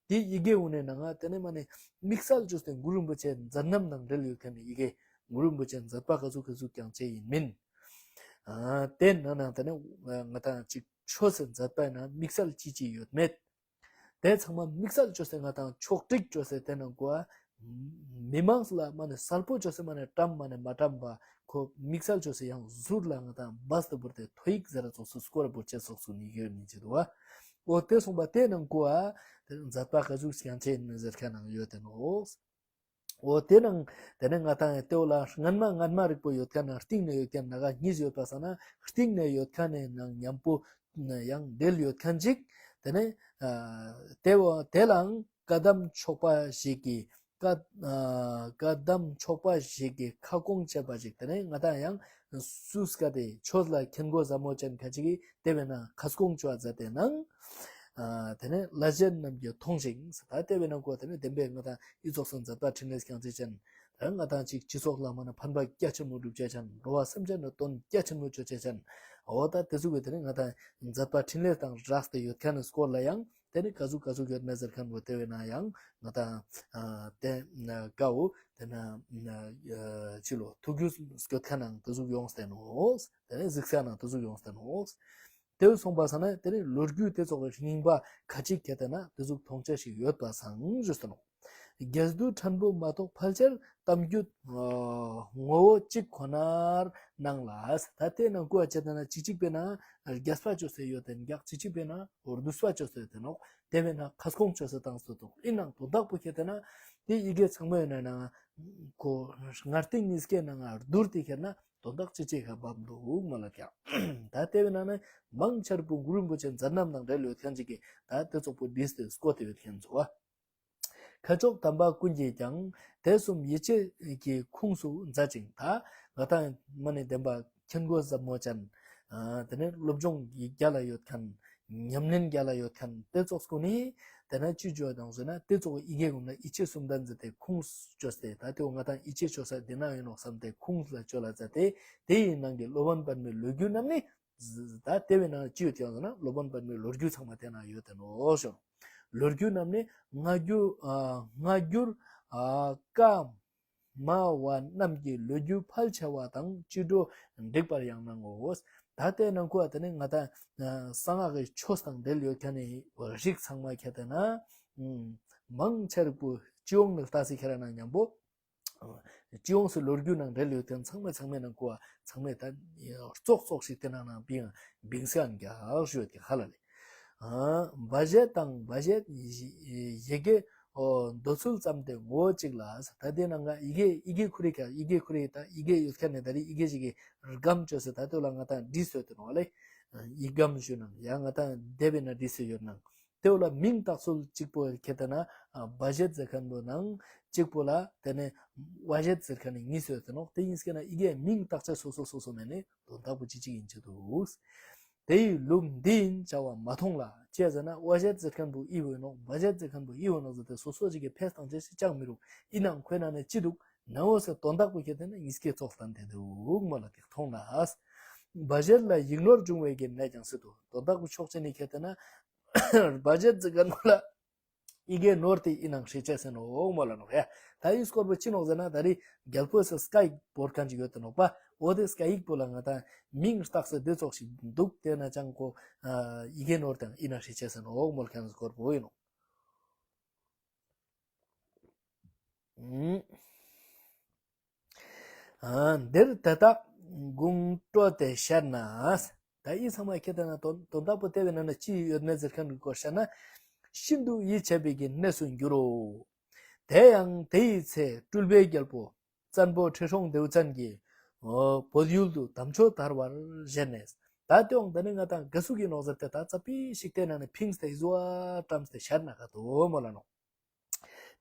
དེ་ཡི་གེ་འོ་ནས་ནང་ང་དེ་ནས་མ་ནས་དམིགས་བསལ་བཅོས་ཏེ་གུ་རུ་རིན་པོ་ཆེ་མཛད་རྣམ་དང་འབྲེལ་ཡོད་མཁན་ནི་ཡི་གེ། གུ་རུ་རིན་པོ་ཆེ་མཛད་པ་ག་ཟུག་ག་ཟུག་ཀྱང་བྱས་ཡིན་མིན། ཨ་དེ་ནང་ནང་དེ་ནས་ང་དང་ཅིག་ཆོས་སི་མཛད་པའི་ནང་དམིགས་བསལ་ཅི་ཅི་ཡོད་མེད། དེ་ཚང་མ་དམིགས་བསལ་བཅོས་ཏེ་ང་དང་ཕྱོགས་སྒྲིག་བཅོས་ཏེ་དེ་ནང་གོ་མི་མང་ལ་མ་ནས་གསལ་པོ་བཅོས་ཏེ་མ་ནས་བཀྲམ་མ་ནས་མ་བཀྲམ་པ་ཁོ་དམིགས་བསལ་བཅོས་ཏེ་ཡང་ཟུར་ལ་ང་དང་སྦས་ཏེ་བོར་ཏེ་ཐོ་ཡིག་ཟེར་ར་ཙོགས་སུ་སྐོར་བོར་ཅེས་ཙོགས་སུ་ནི་ཡོད་ནི་ཅི་དུ་བ། འོ་དེ་སོང་པ་དེ་ནང་གོ་ཨ་དེ་མཛད་པ་ག་ཟུག་ཀྱང་བྱས་ནི་ཟེར་མཁན་ནང་ཡོད་དེ་ནོག། འོ་དེ་ནང་དེ་ནས་ང་དང་ཡང་དེ་བོ་ལ་སྔན་མ་སྔན་མ་རིག་པོ་ཡོད་མཁན་ནང་སྟིང་ནས་ཡོད་མཁན་ནང་གཉིས་ཡོད་པ་ས་ན་སྟིང་ནས་ཡོད་མཁན་ནས་ནང་མཉམ་པོ་ཡང་འབྲེལ་ཡོད་མཁན་ཅིག། དེ་ནས་ཨ་དེ་བོ་དེ་ལའང་བཀའ་གདམས་ཕྱོགས་པ་ཞིག་གི་བཀའ་ཨ་བཀའ་གདམས་ཕྱོགས་པ་ཞིག་གི་ཁ་སྐོང་བྱས་པ་ཞིག། དེ་ནས་ང་དང་ཡང་སུས་ཀ་དེ་ཆོས་ལ་མཁྱེན་དགོས་བཟང་མོ་ཅན་ཁ་ཅིག་གིས་དེ་བས་ན་ཁ་སྐོང་བཅོ་བ་མཛད་དེ་ནང་ཨ་དེ་ནས་ལ་གཞན་རྣམས་ཀྱིས་མཐོང་ཞིང་ད་དེ་བས་ན་གོ་དེ་ནས་བདེན་པའི་ང་དང་ཨི་ཙོགས་སུ་མཛད་པ་འཕྲིན་ལས་ཀྱང་བྱེད་ཅན། ད་ང་དང་ཅིག་སྤྱི་ཚོགས་ལ་མ་ན་ཕན་པ་རྒྱ་ཆེན་མོ་སྒྲུབ་བྱེད་ཅན། འགྲོ་བ་སེམས་ཅན་ནི་དོན་རྒྱ་ཆེན་མོ་བཅོ་བྱེད་ཅན། འོ་ད་དེ་ཟུག་གི་དེ་ནས་ང་དང་མཛད་པ་འཕྲིན་ལས་དང་སྦྲགས་ཏེ་ཡོད་མཁན་ནི་སྐོར་ལ་ཡང་དེ་ནས་ག་ཟུག་ག་ཟུག་ཡོད་མེད་ཟེར་མཁན་བོ་དེ་བས་ན་ཡང་ང་དང་ཨ་དེ་ན་ཀ་བོ་དེ་ན་ཨ་ཕྱི་ལོ་ཐུགས་རྒྱུས་སྐྱོད་མཁན་ནང་དེ་ཟུག་ཡོངས་ཏེ་ནོག། དེ་ནས་གཟིགས་ས་ནང་དེ་ཟུག་ཡོངས་ཏེ་ནོག། དེ་སོང་པ་ས་ན་དེ་ནས་ལོ་རྒྱུས་དེ་ཚོགས་རྙིང་པ་ཁ་ཅིག་ཁྱེར་ཏེ་ན་དེ་ཟུག་མཐོང་ཆ་ཞིག་ཡོད་པ་སང་ཞུས་ཏེ་ནོག། རྒྱས་བསྡུས་ཕྲན་བུ་མ་གཏོགས་ཕལ་ཆེར་གཏམ་རྒྱུད་ཨ་ངོ་བོ་གཅིག་ཁོ་ནར་སྣང་ལ། ད་དེ་ནང་གོ་བ་བྱས་ཏེ་ན་ཅིག་ཅིག་པས་ན་རྒྱས་པ་བཅོས་ཏེ་ཡོད་དེ་འགག་ཅིག་ཅིག་པས་ན་བསྡུས་པ་བཅོས་ཏེ་ཡོད་དེ་ནོག། དེ་བས་ན་ཁ་སྐོང་བཅོས་ཏེ་བཏང་སྟེ་འདུག། ཨིན་ནའང་དོན་དག་པོ་ཁྱེར་ཏེ་ན་དེ་ཡི་གེ་ཚང་མའི་ནང་ན་ཁོ་ངར་སྟེང་གཉིས་ཀའི་ནང་ང་བསྡུར་ཏེ་ཁྱེར་ན་དོན་དག་ཅི་ཅི་ཁ་བབ་འདུག་མ་ལ་ཀྱང་། ད་དེ་བས་ན་ནི་མང་ཆེར་པོ་གུ་རུ་རིན་པོ་ཆེ་མཛད་རྣམ་དང་འབྲེལ་ཡོད་མཁན་ཅིག་གིས་ད་དེ་ཙོགས་པོ་བྲིས་ཏེ་བཀོད་དེ་ཡོད་མཁན་ཚོ། ཁ་ཕྱོགས་དམ་པ་ཀུན་གྱིས་ཀྱང་། དེ་གསུམ་ཡིད་ཆེས་ཀྱི་ཁུངས་སུ་མཛད་ཅིང་། ད་ང་དང་མ་ནི་བདེན་པ་མཁྱེན་དགོས་ཟབ་མོ་ཅན། ཨ་དེ་ནས་སློབ་སྦྱོང་གི་རྒྱ་ལ་ཡོད་མཁན། ཉམས་ལེན་རྒྱ་ལ་ཡོད་མཁན་དེ་ཙོགས་ཀུན་ནི་དེ་ན་ཅི་བཅོ་དང་ཟེར་ན་དེ་ཙོགས་ཡི་གེ་ཀུན་ལ་ཡིད་ཆེས་གསུམ་ལྡན་མཛད་དེ་ཁུངས་བཅོས་ཏེ་ད་དེ་བོ་ང་དང་ཡིད་ཆེས་བཅོ་ས་དེ་ན་ཡོད་ནོག་བསམ་སྟེ་ཁུངས་ལ་བཅོ་ལ་མཛད་དེ་དེ་ཡི་ནང་གི་སློབ་དཔོན་པདྨའི་ལོ་རྒྱུས་རྣམས་ནི། ད་དེ་བས་ན་ཅི་ཡོད་ཀྱང་ཟེར་ན་སློབ་དཔོན་པདྨའི་ལོ་རྒྱུས་ཚང་མ་དེ་ན་ཡོད་དེ་ནོག་ཞུ། ལོ་རྒྱུས་རྣམས་ནི་སྔ་འགྱུར་ཨ་སྔ་འགྱུར་ཨ་བཀའ་སྨྲ་བ་རྣམས་ཀྱི་ལོ་རྒྱུས་ཕལ་ཆེ་བ་དང་སྤྱི་འགྲོས་འགྲིག་པར་ཡང་སྣང་ངོ་། ད་དེ་ནང་ཁོ་དེ་ནི་ང་དང་ཨ་གསང་སྔགས་ཀྱི་ཆོས་དང་འབྲེལ་ཡོད་མཁན་ནི་རིགས་ཚང་མ་ཁྱེར་ཏེ་ན་ཨ་མང་ཆེ་རིགས་པོ་སྤྱི་ཡོངས་ནས་ལྟ་སི་ཁྱེར་ན་མཉམ་པོ། སྤྱི་ཡོངས་སུ་ལོ་རྒྱུས་ནང་འབྲེལ་ཡོད་མཁན་ཚང་མ་ཚང་མའི་ནང་གོ་བ་ཚང་མས་ད་ཙོགས་ཙོགས་ཤིག་དེ་ནང་ནང་བིང་བིང་སེ་ཨན་རྒྱག་ཞུ་ཡོད་ཀྱི་ཧ་ལ་ལེ། ཨ་བ་ཞེད་དང་བ་ཞེད་ཡི་གེ་འོ་འདོད་ཚུལ་ཙམ་དེ་ངོ་བོ་གཅིག་ལ། ད་དེ་ནང་ང་ཡི་གེ་ཡི་གེ་ཁོ་རེ་ཀ་ཡི་གེ་ཁོ་རེ་ད་ཡི་གེ་ཡོད་མཁན་ནས་ད་རེ་ཡི་གེ་ཞིག་གི་སྒམ་བཅོས་སེ་ད་དེ་ལ་ང་དང་བྲིས་སོ་དེ་ནོག་ལེ། ཡི་སྒམ་ཞུ་ནང་ཡང་ང་དང་དེ་བས་ན་བྲིས་སོ་ཡོད་ནང་། དེ་བོ་ལ་མིང་བཏགས་ཚུལ་གཅིག་པོ་ཁྱེར་ཏེ་ན་ཨ་བ་ཞེད་ཟེར་མཁན་པོ་ནང་གཅིག་པོ་ལ་དེ་ནས་བ་ཞེད་ཟེར་མཁན་ནི་གཉིས་ཡོད་དེ་ནོག། དེ་གཉིས་ཀ་ན་ཡི་གེ་མིང་བཏགས་ཚུལ་སོ་སོ་སོ་སོ་མེད་ནི་དོན་དག་པོ་གཅིག་གཅིག་ཡིན་ཆེད་དུ། དེ་ཡི་ལུགས་འདི་ཡིན་བྱ་བ་མ་མཐོང་ལ། ཅི་ཟེར་ན་བ་ཞེད་ཟེར་མཁན་པོ་ཨི་བོ་ཡིན་ནོག། བ་ཞེད་ཟེར་མཁན་པོ་ཨི་བོ་ཡིན་ནོག་ཟེར་ཏེ་སོ་སོ་གཅིག་གི་ཕེས་བཏང་ཅེས་ཤིག་ཅང་མི་རུང་། ཨིན་ནའང་ཁོའི་ནང་ནས་ཅི་འདུག་ནའོ་ཟེར་དོན་དག་པོ་ཁྱེར་ཏེ་ན་གཉིས་ཀའི་ཙོགས་ལ་དེ་འདུག་མོལ་ལ་དེ་མཐོང་ལ། བ་ཞེད་ལ་ཡིག་ནོར་འབྱུང་བའི་གི་གནད་ཀྱང་སྲིད་དོ། དོན་དག་པོ་ཕྱོགས་གཅིག་ནས་ཁྱེར་ཏེ་ན་བ་ཞེད་ཟེར་མཁན་པོ་ལ་ཡི་གེ་ནོར་ཏེ་ཨིན་ནང་ཤེས་ཅེས་ཟེར་ནོག་མོལ་ལ་ནོག་ཡ། ད་ཡི་སྐོར་པོ་ཅི་ནོག་ཟེར་ན་ད་རེས་རྒྱལ་པོ་སི་སྐ་ཡིག་བོར་མཁན་ཅིག་ཡོད་དེ་ནོག་པ། འོ་དེ་སྐ་ཡིག་པོ་ལ་ང་དང་མིང་བཏགས་སེ་དེ་ཙོགས་ཤིག་འདུག། དེ་ན་ཅང་ཁོ་ཡི་གེ་ནོར་ཏེ་ཨིན་ནང་ཤེས་ཅེས་ཟེར་ནོག་མོལ་མཁན་སྐོར་པོ་ཡིན་ནོག། ཨ་འདིར་དེ་དག་དགུང་སྤྲོ་སྟེ་ཤར་ན། ད་ཡི་ཚང་མ་ཁྱེར་ཏེ་ན་དོན་དོན་དག་པོ་དེ་བས་ན་ན་ཅི་ཡོད་མེད་ཟེར་མཁན་གྱི་སྐོར་བཤད་ན། ཤིན་ཏུ་ཡིད་ཆེས་པའི་གི་གནས་སུ་འགྱུར་རོ། དེ་ཡང་དེ་ཡི་ཚེ་སྤྲུལ་པའི་རྒྱལ་པོ་བཙན་པོ་ཁྲི་སྲོང་ལྡེའུ་བཙན་གྱིས་འོ་བོད་ཡུལ་དུ་དམ་ཆོས་དར་བར་བཞེད་ནས། ད་དེའང་ད་ནི་ང་དང་ག་ཟུག་གི་ནོག་ཟེར་ཏེ་ད་ཙ་པིག་ཞིག་དེ་ནང་ནས་ཕིངས་ཏེ་བཟོ་བཀྲམས་ཏེ་ཤར་ན་ག་དོ་མོལ་ལ་ནོག།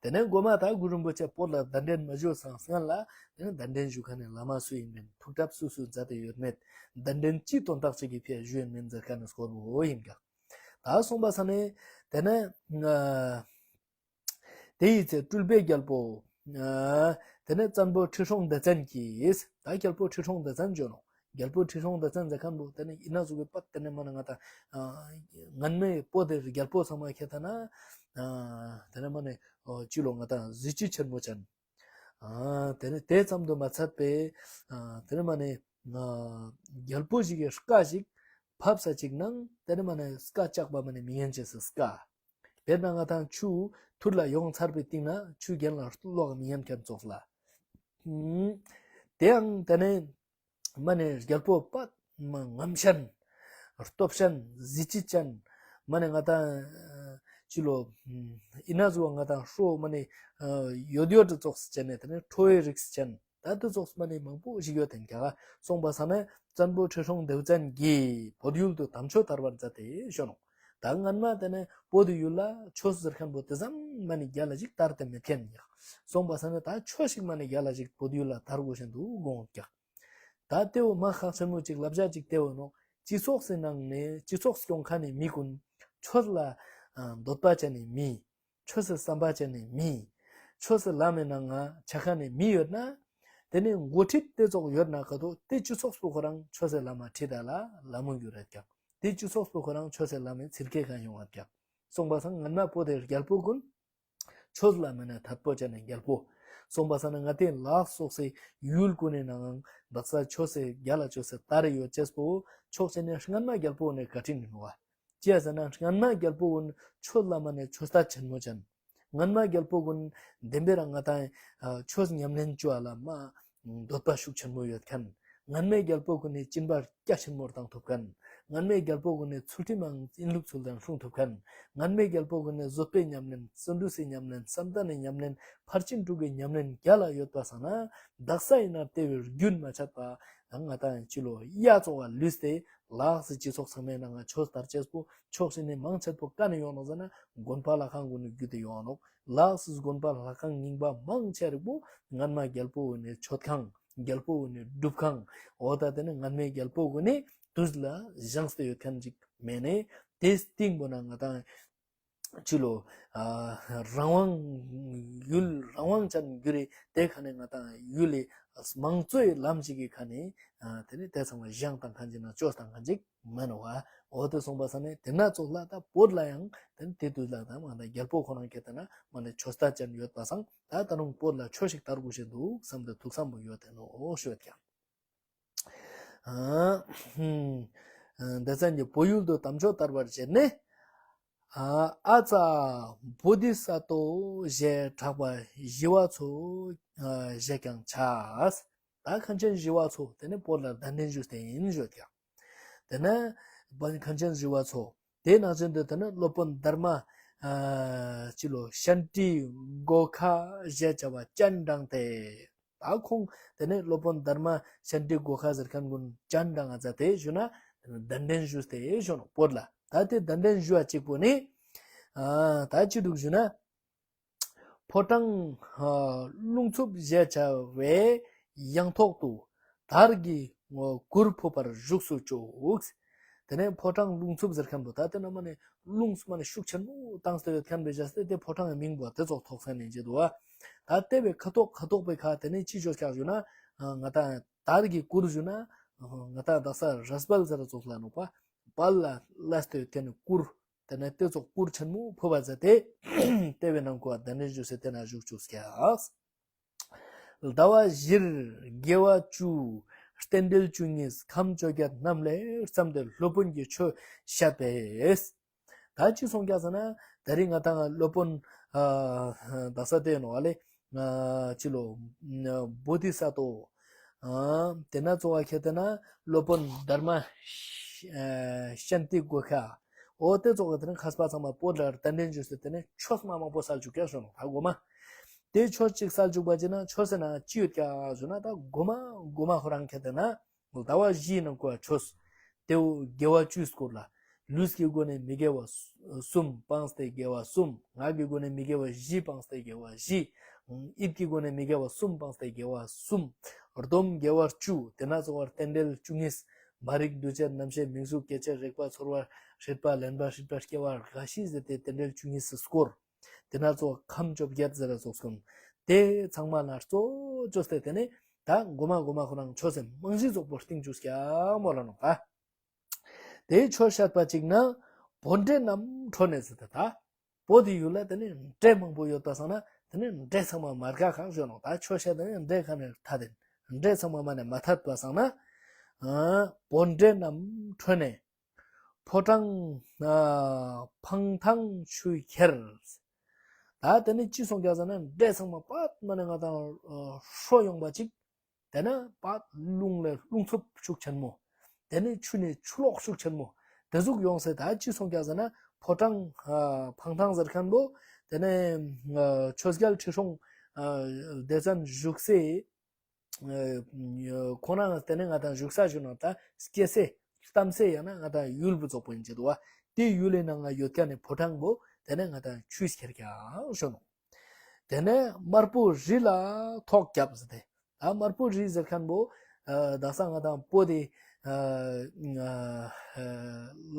དེ་ནས་མགོ་མ་ད་གུ་རུ་རིན་པོ་ཆེ་བོད་ལ་གདན་འདྲེན་མ་ཞུ་སང་སྔན་ལ་དེ་ནས་གདན་འདྲེན་ཞུ་མཁན་ནི་བླ་མ་སུ་ཡིན་མིན་ཐུགས་གྲབས་སུ་སུ་མཛད་དེ་ཡོད་མེད། གདན་འདྲེན་ཅི་དོན་དག་ཅིག་གི་ཕི་ཞུ་ཡིན་མིན་ཟེར་མཁན་ནི་སྐོར་བོ་ཡིན་ཀྱང་། ད་སོང་པ་ས་ནས་དེ་ནས་ཨ་དེ་ཡི་ཚེ་སྤྲུལ་པའི་རྒྱལ་པོ། ཨ་དེ་ནས་བཙན་པོ་ཁྲི་སྲོང་ལྡེ་བཙན་གྱིས། ད་རྒྱལ་པོ་ཁྲི་སྲོང་ལྡེ་བཙན་བརྗོད་ནོ། རྒྱལ་པོ་ཁྲི་སྲོང་ལྡེ་བཙན་ཟེར་མཁན་བོ་དེ་ནས་ཡིན་ན་ཟུག་གི་པད་དེ་ནས་མ་ནས་ང་ད་ཨ་སྔན་མའི་བོད་དེ་རྒྱལ་པོ་ཚང་མ་ཁྱེད་ད་ན་ཨ་དེ་ནས་མ་ནས་ཨོ་ཅི་ལོ་ང་ད་གཟི་བརྗིད་ཆེན་མོ་ཅན། ཨ་དེ་ནས་དེ་ཙམ་དུ་མ་ཚད་པའི་ཨ་དེ་ནས་མ་ནས་ཨ་རྒྱལ་པོ་ཞིག་གི་བཀའ་ཞིག་ཕབ་ས་ཅིག་ནང་དེ་ནས་མ་ནས་བཀའ་བཅག་པ་མ་ནས་མི་ཉན་ཅེས་སི་བཀའ། དཔེར་ན་ང་དང་ཆུ་ཐུར་ལ་ཡོང་ཚར་བའི་སྟེང་ན་ཆུ་གྱེན་ལ་ལོག་མི་ཉན་མཁན་ཙོགས་ལ། ཨུམ། དེའང་དེ་ནས་མ་ནས་རྒྱལ་པོ་པད་མ་རྔམ་ཤན། སྟོབས་ཤན་གཟི་བརྗིད་ཅན། མ་ནས་ང་དང་ཅི་ལོ་ཨིན་ན་ཟུ་བ་ང་དང་ཧྲོ་མ་ནས་ཡོད་ཡོད་ཙོགས་ཅན་ནས་དེ་ནས་ཁྲོ་བོའི་རིགས་ཅན། ད་དེ་ཙོགས་མ་ནི་མང་པོ་ཞིག་ཡོད་དེ་ཀྱག་སོང་པ་ས་ན་བཙན་པོ་ཁྲི་སྲོང་ལྡེ་བཙན་གྱིས་བོད་ཡུལ་དུ་དམ་ཆོས་དར་བར་མཛད་དེ་ཞུ་ནོ། ད་སྔན་མ་དེ་ནས་བོད་ཡུལ་ལ་ཆོས་ཟེར་མཁན་པོ་དེ་ཙམ་མ་ནི་རྒྱལ་ལ་ཞིག་དར་ཏེ་མེད་མཁན་ཡག་སོང་པ་ས་ན་ད་ཆོས་ཤིག་མ་ནི་རྒྱལ་ལ་ཞིག་བོད་ཡུལ་ལ་དར་དགོས་བཞིན་དུ་དགོངས་ཀྱག་ད་དེ་བོ་མ་ཁག་ཆེན་མོ་ཅིག་བསླབ་བྱ་ཅིག་དེ་བོ་ནོ། སྤྱི་ཚོགས་སི་ནང་ནས་སྤྱི་ཚོགས་སྐྱོང་མཁན་ནི་མི་ཀུན་ཆོས་ལ་འདོད་པ་ཅན་ནི་མི། ཆོས་སི་བསམ་པ་ཅན་ནི་མི། ཆོས་སི་ལམ་མི་ནང་ང་ཆ་མཁན་ནི་མི་ཡོད་ན། དེ་ནི་འགོ་ཁྲིད་དེ་ཙོགས་ཡོད་ན་ག་དོ་དེ་སྤྱི་ཚོགས་པོ་ཁོ་རང་ཆོས་སི་ལམ་མ་ཁྲིད་ད་ལ་ལ་མོ་རྒྱུ་རེད་ཀྱག་དེ་སྤྱི་ཚོགས་པོ་ཁོ་རང་ཆོས་སི་ལམ་མི་ཚིར་ཁེ་གང་ཡོང་བ་ཀྱག་སོང་པ་སང་སྔན་མ་བོད་དེ་རྒྱལ་པོ་ཀུན་ཆོས་ལ་མ་ནས་དད་པོ་ཅན་ནི་རྒྱལ་པོ། སོང་པ་ས་ན་ང་དེ་ལག་སོགས་སི་ཡུལ་ཀུན་ནི་ནང་དག་ས་ཆོས་སི་རྒྱལ་ལ་ཆོས་སི་དར་ཡོད་ཅེས་པོ་ཕྱོགས་ཅན་ནི་སྔན་མ་རྒྱལ་པོ་ནི་བཀའ་དྲིན་ཡིན་ནོ། ཅི་ཡ་ཟེར་ན་སྔན་མ་རྒྱལ་པོ་ཀུན་ཆོས་ལ་མ་ནས་ཆོས་དད་ཆེན་མོ་ཅན། སྔན་མ་རྒྱལ་པོ་ཀུན་བདེན་པའི་རང་ང་དང་ཆོས་ཉམས་ལེན་བཅོ་བ་ལ་མ་འདོད་པ་ཤུགས་ཆེན་མོ་ཡོད་མཁན། སྔན་མའི་རྒྱལ་པོ་ཀུན་ནི་སྦྱིན་པ་རྒྱ་ཆེན་མོ་བཏང་ཐུབ་མཁན། སྔན་མའི་རྒྱལ་པོ་ཀུན་ནི་ཚུལ་ཁྲིམས་ཨང་ཡིན་ལུགས་ཚུལ་དང་སྲུང་ཐུབ་མཁན། སྔན་མའི་རྒྱལ་པོ་ཀུན་ནི་བཟོད་པའི་ཉམས་ལེན་བརྩོན་འགྲུས་སི་ཉམས་ལེན་བསམ་གཏན་ནི་ཉམས་ལེན་ཕར་ཕྱིན་དྲུག་གི་ཉམས་ལེན་རྒྱལ་ལ་ཡོད་པ་སང་ན་དག་ས་ཡིན་ན་དེ་བོའི་རྒྱུན་མ་ཆད་པ་ང་དང་ཅི་ལོ་ཡ་ཙོགས་ལ་ལུས་ཏེ་ལག་སི་སྤྱི་ཚོགས་ཚང་མའི་ནང་ང་ཆོས་དར་ཅེས་པོ་ཕྱོགས་ཤིག་ནས་མང་ཆེ་པོ་ཀ་ནས་ཡོང་ནོག་ཟེར་ན་དགོན་པ་ལྷ་ཁང་ཀུན་ནས་བརྒྱུད་དེ་ཡོང་ནོག་ལག་སི་དགོན་པ་ལྷ་ཁང་རྙིང་པ་མང་ཆེ་རིགས་པོ་སྔན་མ་རྒྱལ་པོ་ཀུན་ནི་མཆོད་ཁང་རྒྱལ་པོ་ཀུན་ནི་སྒྲུབ་ཁང་འོ་ད་དེ་ནི་སྔན་མའི་རྒྱལ་པོ་ཀུན་ནི་དུས་ལ་བཞེངས་ཏེ་ཡོད་མཁན་ཅིག་མེད་ནས་དེ་སྟེང་པོ་ན་ང་དང་ཅི་ལོ་ཨ་རང་དབང་ཡུལ་རང་དབང་ཅན་གྱུར་རེ་དེ་ཁ་ནས་ང་དང་ཡུལ་ལི་དམངས་གཙོའི་ལམ་ཅིག་གི་ཁ་ནས་ཨ་དེ་ནི་དེ་ཚང་མ་བཞེངས་བཏང་མཁན་ཅིག་ན་བཅོས་བཏང་མཁན་ཅིག་མན་བ། འོ་དེ་སོང་པ་ས་ནས་དེ་ན་ཙོགས་ལ་ད་བོད་ལ་ཡང་དེ་ནི་དེ་དུས་ལ་ད་མ་ད་རྒྱལ་པོ་ཁོ་རང་ཁྱེད་ད་ན་མ་ནས་ཆོས་ལྟ་ཅན་ཡོད་པ་སང་ད་ད་རུང་བོད་ལ་ཆོས་ཤིག་དར་དགོས་ཤེས་འདུག་བསམ་དེ་ཐུགས་བསམ་པོ་ཡོད་དེ་ནོ་ཞུ་ཡོད་ཀྱང་། ཨ་ཧུམ། ཨ་སྡེ་ཚན་གྱི་བོད་ཡུལ་དུ་དམ་ཆོས་དར་བར་བྱེད་ནས། ཨ་ཨ་ཙ་བོ་དྷི་ས་ཏྭ་ཞེས་གྲགས་པ་ཞི་བ་འཚོ་ཨ་ཞེས་ཀྱང་བྱ། ད་མཁན་ཆེན་ཞི་བ་འཚོ་དེ་ནི་བོད་ལ་གདན་འདྲེན་ཞུས་ཏེ་ཡིན་ཞུས་ཀྱང་། དེ་ནས་མཁན་ཆེན་ཞི་བ་འཚོ་དེ་ནང་ཚན་དུ་དེ་ནི་སློབ་དཔོན་དྷརྨ་ཨ་ཅི་ལོ་ཤཱནྟི་གྷོ་ཥ་ཞེས་བྱ་བ་སྤྱན་དྲངས་ཏེ། ད་ཁོང་དེ་ནས་སློབ་དཔོན་དྷརྨ་ཤཱནྟི་གྷོ་ཥ་ཟེར་མཁན་ཀུན་སྤྱན་དྲངས་ང་མཛད་དེ་ཞུ་ན་གདན་འདྲེན་ཞུས་ཏེ་ཞུ་ནོ་བོད་ལ། ད་དེ་གདན་འདྲེན་ཞུ་བ་གཅིག་པོ་ནི་ཨ་ད་ཅི་འདུག་ཞུ་ན་ཕོ་བྲང་ཨ་རླུང་འཚུབ་ཞེས་བྱ་བའི་ཡང་ཐོག་ཏུ་དར་གྱི་གུར་ཕུབ་པར་བཞུགས་སུ་བཅུག་དེ་ནས་ཕོ་བྲང་རླུང་འཚུབ་ཟེར་མཁན་པོ་ད་དེ་ན་མ་ནས་རླུང་མ་ནས་ཤུགས་ཆེན་མོ་བཏང་སྟེ་ཡོད་མཁན་པའི་བྱས་ཏེ་དེ་ཕོ་བྲང་གི་མིང་པོ་དེ་ཙོགས་ཐོགས་མཁན་ནི་བྱེད་དུ་བ། ད་དེ་བའི་ཁ་ཐོག་ཁ་ཐོག་པའི་ཁ་དེ་ནས་ཅི་བྱོས་ཀྱག་ཞུ་ན་ང་དང་དར་གྱི་གུར་ཞུ་ན་ང་དང་དག་ས་རས་བལ་ཟེར་ཙོགས་ལ་ནོག་པ་བལ་ལ་བླས་ཏེ་ཡོད་མཁན་ནི་གུར། དེ་ནས་དེ་ཙོགས་གུར་ཆེན་མོ་ཕུབ་པ་མཛད་དེ་དེ་བའི་ནང་ཁོ་གདན་འདྲེན་ཞུས་ཏེ་དེ་ན་བཞུགས་བཅུག་ཀྱག་ཟླ་བ་བཞིར་དགེ་བ་བཅུ། རྟེན་འབྲེལ་བཅུ་གཉིས་ཁམས་བཅོ་བརྒྱད་རྣམས་ལས་བརྩམས་ཏེ་སློབ་དཔོན་གྱིས་ཆོས་བཤད་པས། ད་ཅི་སོང་ཀྱག་ཟེར་ན་ད་རིང་ང་དང་སློབ་དཔོན་ཨ་དག་ས་དེ་ནོ་ཨ་ལེ་ཨ་ཅི་ལོ་བོ་དྷི་ས་ཏྭ་ཨ་དེ་ན་གཙོ་བོ་ཁྱེད་དེ་ན་སློབ་དཔོན་དྷརྨ་ཤཱནྟི་གྷོ་ཥ། འོ་དེ་ཙོགས་དེ་ནི་མཁས་པ་ཚང་མ་བོད་ལ་གདན་འདྲེན་ཞུས་ཏེ་དེ་ནི་ཆོས་མ་མང་པོ་སལ་བཅུག་ཀྱག་ཞུ་ནོ་ད་གོ་མ། དེ་ཆོས་གཅིག་སལ་བཅུག་པ་ཅིག་ན་ཆོས་ཟེར་ན་ཅི་ཡོད་ཀྱག་ཞུ་ན་ད་གོ་མ་གོ་མ་ཁོ་རང་ཁྱེད་དེ་ན་ཟླ་བ་བཞིའི་ནང་ཁོ་ཆོས་དེ་བོ་དགེ་བ་བཅུའི་སྐོར་ལ། ལུས་ཀྱི་སྒོ་ནས་མི་དགེ་བ་གསུམ་སྤངས་ཏེ་དགེ་བ་གསུམ། ངག་གི་སྒོ་ནས་མི་དགེ་བ་བཞི་སྤངས་ཏེ་དགེ་བ་བཞི། ཡིད་ཀྱི་སྒོ་ནས་མི་དགེ་བ་གསུམ་སྤངས་ཏེ་དགེ་བ་གསུམ། སྡོམ་དགེ་བ་བཅུ། དེ་ན་ཚོགས་པ་རྟེན་འབྲེལ་བཅུ་གཉིས། མ་རིག་འདུ་བྱེད་རྣམ་ཤེས་མིང་གཟུགས་སྐྱེ་མཆེད་རེག་པ་ཚོར་བ་སྲེད་པ་ལེན་པ་སྲིད་པ་སྐྱེ་བ་རྒ་ཤི་ཟེར་ཏེ་རྟེན་འབྲེལ་བཅུ་གཉིས་སུ་བསྐོར། དེ་ན་ཚོགས་པ་ཁམས་བཅོ་བརྒྱད་ཟེར་ར་ཚོགས་སོང་། དེ་ཚང་མ་ན་གཙོ་བཅོས་ཏེ་དེ་ནས་ད་མགོ་མ་མགོ་མ་ཁོ་རང་ཆོས་སེ་རྨང་གཞི་ཚོགས་པོ་སྟེང་བཅུག་སྐྱ་མོ་ལ་ནོག་ད། དེའི་ཆོས་བཤད་པ་ཅིག་ན་བོད་འདྲེ་རྣམས་ཁྲོས་ནས་ཟེར་ཏེ་ད། བོད་དེ་ཡུལ་ལ་དེ་ནས་འདྲེ་མང་པོ་ཡོད་པ་སང་ན་དེ་ནས་འདྲེ་ཚང་མ་མ་དགའ་ཁག་ཞོན་ནོག་ད། ཆོས་བཤད་དེ་ནས་འདྲེ་ཁ་ནས་ཐ་དེ་འདྲེ་ཚང་མ་མ་ནས་མ་ཐད་པ་སང་ན། ཨ་བོད་འདྲེ་རྣམས་ཁྲོས་ནས། ཕོ་བྲང་ཨ་འཕང་ཐང་ཆུས་ཁྱེར། ད་དེ་ནས་ཅི་སོང་ཀྱག་ཟེར་ན་འདྲེ་ཚང་མ་པད་མ་ནས་ང་དང་ཨ་ཧྲོ་ཡོང་པ་ཅིག་དེ་ནས་པད་རླུང་ལས་རླུང་འཚུབ་ཤུགས་ཆེན་མོ། དེ་ནས་ཆུ་ནས་ཆུ་ལོག་ཤུགས་ཆེན་མོ། དེ་ཟུག་ཡོང་སེ་ད་ཅི་སོང་ཀྱག་ཟེར་ན་ཕོ་བྲང་ཨ་འཕང་ཐང་ཟེར་མཁན་པོ། དེ་ནས་ཨ་ཆོས་རྒྱལ་ཁྲི་སྲོང་ཨ་ལྡེ་བཙན་བཞུགས་སའི་ཨ་ཁོ་ན་དེ་ནས་ང་དང་བཞུགས་ས་ཞུ་ན་ད་སྐྱེ་སའི་གཏམ་སའི་ཡང་ན་ང་དང་ཡུལ་བུ་ཚོགས་པོ་ཡིན་ཅེ་དུ་བ། དེ་ཡུལ་ལས་ནང་ང་ཡོད་མཁན་ནི་ཕོ་བྲང་པོ་དེ་ནས་ང་དང་ཆུས་ཁྱེར་ཀྱག་ཞུ་ནོག་དེ་ནས་དམར་པོ་རི་ལ་ཐོག་བརྒྱབ་ཟེར་ཏེ། ད་དམར་པོ་རི་ཟེར་མཁན་པོ་ཨ་དག་ས་ང་དང་པོ་དེ་ཨ་ཨ་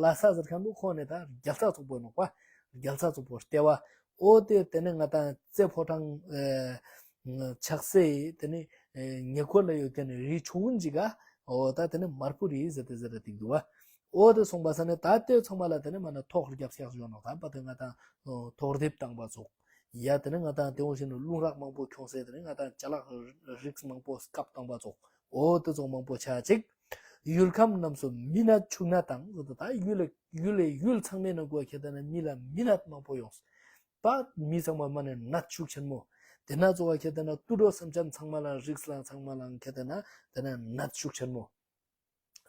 ལྷ་ས་ཟེར་མཁན་པོ་ཁོ་ནས་ད་རྒྱལ་ས་ཚོགས་པོ་ནོག་པ། རྒྱལ་ས་ཚོགས་པོ་ལྟེ་བ། འོ་དེ་དེ་ནས་ང་དང་རྩེ་ཕོ་བྲང་ཨ་ཆགས་སའི་དེ་ནས་ཨ་ཉེ་འཁོར་ལ་ཡོད་མཁན་ནི་རི་ཆུང་ངུན་ཅིག་ག་འོ་ད་དེ་ནས་དམར་པོ་རི་ཟེར་ཏེ་ཟེར་ཏེ་འདུག་པ། འོ་དེ་སོང་པ་ས་ནས་ད་དེ་ཚང་མ་ལ་དེ་ནས་མ་ན་ཐོག་རྒྱབ་སྐྱག་ཞོན་ནོག་ད་པ་དེ་ང་དང་ཐོག་རྡིབ་བཏང་པ་ཚོགས། ཡ་དེ་ནས་ང་དང་དེ་འོ་ཞིག་ནས་རླུང་རག་མང་པོ་ཁྱོངས་སེ་དེ་ནས་ང་དང་ཅ་ལག་རིགས་མང་པོ་སྐབས་བཏང་པ་ཚོགས། འོ་དེ་ཚོགས་མང་པོ་ཆ་ཅིག་ཡུལ་ཁམས་རྣམས་སུ་མི་ནད་ཕྱུགས་ནད་དང་ད་ཡུལ་ལ་ཡུལ་ལ་ཡུལ་ཚང་མའི་ནང་གོ་ཁྱེར་ཏེ་ན་མི་ལ་མི་ནད་མང་པོ་ཡོངས། པ་མི་ཚང་མ་མ་ནས་ནད་ཤུགས་ཆེན་མོ། དེ་ན་གཙོ་བོ་ཁྱེར་ཏེ་ན་དུད་འགྲོ་སེམས་ཅན་ཚང་མ་ལ་རིགས་ལ་ཚང་མ་ལ་ཁྱེར་ཏེ་ན་དེ་ནས་ནད་ཤུགས་ཆེན་མོ།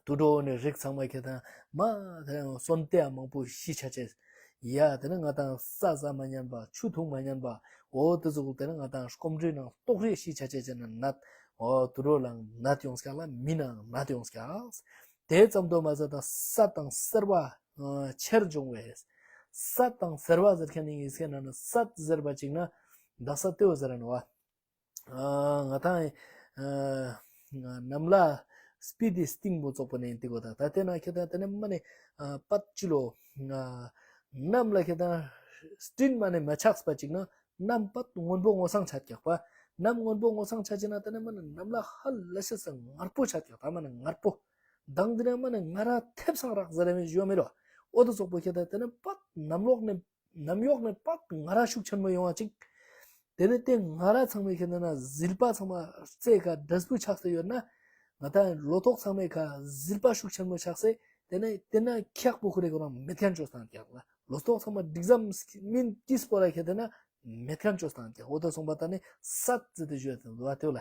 དུད་འགྲོ་ནི་རིགས་ཚང་མ་ཁྱེར་ཏེ་ན་མ་དེ་ནས་གསོན་ཏེ་ཡང་མང་པོ་ཤི་ཆ་ཅེས། ཡ་དེ་ནས་ང་དང་ས་ཟ་མ་ཉན་པ་ཆུ་འཐུང་མ་ཉན་པ་འོ་དེ་ཚོ་དེ་ནས་ང་དང་སྐོམ་རི་ནང་ལྟོགས་རི་ཤི་ཆ་ཅེས་ཅན་ནད། འོ་དུད་འགྲོ་ལའང་ནད་ཡོངས་ཀྱག་ལ་མི་ནའང་ནད་ཡོངས་ཀྱག་དེ་ཙམ་དུ་མ་ཟད་ད་སད་དང་སེར་བ་ཨ་ཆེར་འབྱུང་བས། སད་དང་སེར་བ་ཟེར་མཁན་ནི་ཡིན་ཟེར་ན་ནི་སད་ཟེར་བ་ཅིག་ན་དག་ས་ལྟེ་བོ་ཟེར་ནོག་པ། ཨ་ང་དང་ཨ་གནམ་ལ་སྤི་ཏི་སྟེང་པོ་ཙོགས་པོ་ནས་ཡིན་ཏེ་གོ་ད་ད་དེ་ན་ཁྱེར་ཏེ་དེ་ནས་མ་ནས་ཨ་པད་ཅི་ལོ་ཨ་གནམ་ལ་ཁྱེར་ཏེ་སྤྲིན་མ་ནས་མ་ཆགས་པ་ཅིག་ན་གནམ་པད་སྔོན་པོ་སྔོ་སང་ཆ་ཀྱག་པ། གནམ་སྔོན་པོ་སྔོ་སང་ཆ་ཅེ་ན་དེ་ནས་མ་ནས་གནམ་ལ་ཧ་ལས་ཤེས་སང་དམར་པོ་ཆ་ཀྱག་ད་མ་ནས་དམར་པོ། མདང་དེ་ནས་མ་ནས་ང་ར་ཐེབས་སང་རག་ཟེར་ར་མི་ཞུ་མི་རོ། འོ་དེ་ཙོགས་པོ་ཁྱེར་ཏེ་དེ་ནས་པད་གནམ་ལོགས་ནས་གནམ་འོག་ནས་པད་ང་ར་ཤུགས་ཆེན་མོ་ཡོང་བ་ཅིག་དེ་ནས་དེ་ང་ར་ཚང་མའི་ཁྱེར་ཏེ་ན་ཟིལ་པ་ཚང་མ་རྩེ་ཁ་འབྲས་བུ་ཆགས་ཏེ་ཡོད་ན། ང་དང་ལོ་ཏོག་ཚང་མའི་ཁ་ཟིལ་པ་ཤུགས་ཆེན་མོ་ཆགས་སེ། དེ་ནས་དེ་ན་ཁྱག་པོ་ཁོ་རེ་ཁོ་རང་མེད་མཁན་བཅོས་བཏང་ཀྱག་ལ། ལོ་ཏོག་ཚང་མ་འགྲིག་ཙམ་མིན་ཏིས་པོ་ར་ཁྱེར་ཏེ་ན་མེད་མཁན་བཅོས་བཏང་ཀྱག་འོ་དེ་སོང་པ་ད་ནི་སད་ཟེར་ཏེ་ཞུ་ཡ་དེ་ལ་དེ་ལ།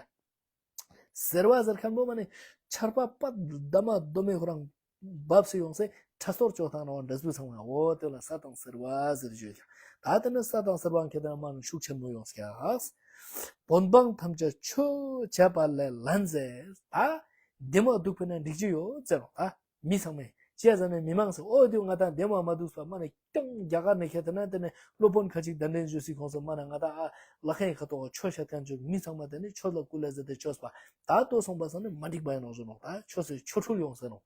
སེར་བ་ཟེར་མཁན་པོ་མ་ནི་ཆར་པ་པད་འདབ་མ་འདོམ་མེ་ཁོ་རང་བབས་སེ་ཡོང་སེ་ཁྲ་སོར་བཅོས་བཏང་ནོག་འབྲས་བུ་ཚང་མ་འོ་དེ་ལ་སད་དང་སེར་བ་ཟེར་ཞུ་ཡ། ད་དེ་ནི་སད་དང་སེར་བ་ཁྱེར་ཏེ་ན་མ་ནི་ཤུགས་ཆེན་མོ་ཡོངས་ཀྱག་བོད་འབངས་ཐམས་ཅད་ཆོས་བྱས་པ་ལས་ལན་ཟེར། ད་བདེ་མོ་འདུག་པ་ན་འགྲིག་ཅི་ཡོད་ཟེར་ནོག་ད། མི་ཚང་མས་ཅི་ཟེར་ན་མི་མང་སེ་འོ་དེ་ང་དང་བདེ་མོ་མ་འདུག་པ་མ་ནི་ཀྱང་རྒྱ་གར་ནས་ཁྱེར་ཏེ་ན་དེ་ནས་སློབ་དཔོན་ཁ་ཅིག་གདན་འདྲེན་ཞུས་སི་ཁོངས་སུ་མ་ནི་ང་དང་ཨ་ལ་ཁའི་ཁ་ཐོག་ཆོས་བཤད་མཁན་ཅིག་མི་ཚང་མ་དེ་ནི་ཆོས་ལ་སྐུལ་ལ་ཟེར་ཏེ་བཅོས་པ་ད་ལྟོ་སོང་པ་སང་ནི་མ་འགྲིག་པ་ཡིན་ནོག་ཟེར་ནོག་ད་ཆོས་སི་ཆོ་འཕྲུལ་ཡོང་ཟེར་ནོག་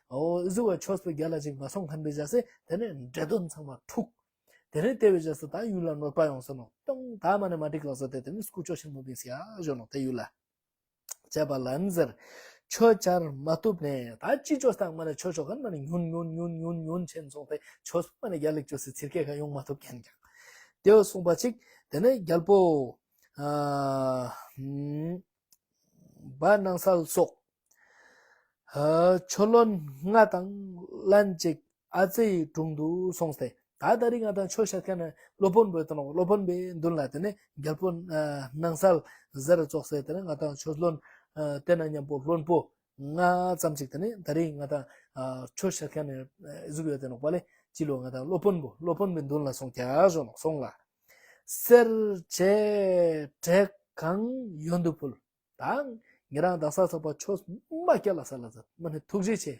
འོ་ཨི་ཟུག་བ་ཆོས་པའི་རྒྱ་ལ་ཅིག་མ་སོང་མཁན་པའི་བྱས་སེ་དེ་ནས་འདྲེ་གདོན་ཚང་མ་འཁྲུགས། དེ་ནས་དེ་བའི་བྱས་སེ་ད་ཡུལ་ལ་གནོད་པ་ཡོང་ཟེར་ནོག་ཀྱང་ད་མ་ནི་མ་འགྲིག་ལ་ཟེར་ཏེ་དེ་ནི་སྐུ་ཅོ་ཆེན་མོ་བིང་སི་ཡ་ཞོ་ནོག་དེ་ཡུལ་ལ། བྱས་པ་ལན་ཟེར། ཆོས་བྱར་མ་བཏུབ་ནས་ད་ཅི་ཅོས་དང་མ་ནི་ཆོས་ཆོ་མཁན་མ་ནི་ཉུན་ཉུན་ཉུན་ཉུན་ཉུན་ཆེན་སོང་སྟེ་ཆོས་མ་ནི་རྒྱལ་ལེགས་ཅོས་སི་ཚིར་ཁའི་ཁ་ཡོང་མ་ཐུབ་མཁན་ཀྱང་། དེ་བོ་གསུངས་པ་ཅིག་དེ་ནས་རྒྱལ་པོ་ཨ་བ་ནང་སལ་སོགས་ཨ་ཆོས་བློན་ལྔ་དང་ལན་ཅིག་ཨ་ཙེའི་དྲུང་དུ་སོང་སྟེ། ད་ད་རིང་ང་དང་ཆོས་བཤད་མཁན་ནི་སློབ་དཔོན་པོ་ཡོད་དོ་ནོ། སློབ་དཔོན་པོའི་མདུན་ལ་དེ་ནས་རྒྱལ་པོ་ཨ་ནང་སལ་ཟེར་ཙོགས་སེ་དེ་ནས་ང་དང་ཆོས་བློན་ཨ་དེ་ན་མཉམ་པོ་བློན་པོ་ལྔ་ཙམ་ཅིག་དེ་ནས་ད་རིང་ང་དང་ཨ་ཆོས་བཤད་མཁན་ནི་ཨ་ཟུག་ཡོད་དེ་ནོག་པ་ལེ། ཅི་ལོ་ང་དང་སློབ་དཔོན་པོ་སློབ་དཔོན་པོའི་མདུན་ལ་སོང་ཀྱག་ཞོ་ནོག་སོང་ལ། གསེར་བྱེ་བྲེ་གང་ཡོན་དུ་ཕུལ། ད་ཉེ་རང་དག་ས་ཚོགས་པ་ཆོས་མ་སྐྱལ་ལ་ས་ལ་ཟེར་མ་ནི་ཐུགས་རྗེ་ཆེ།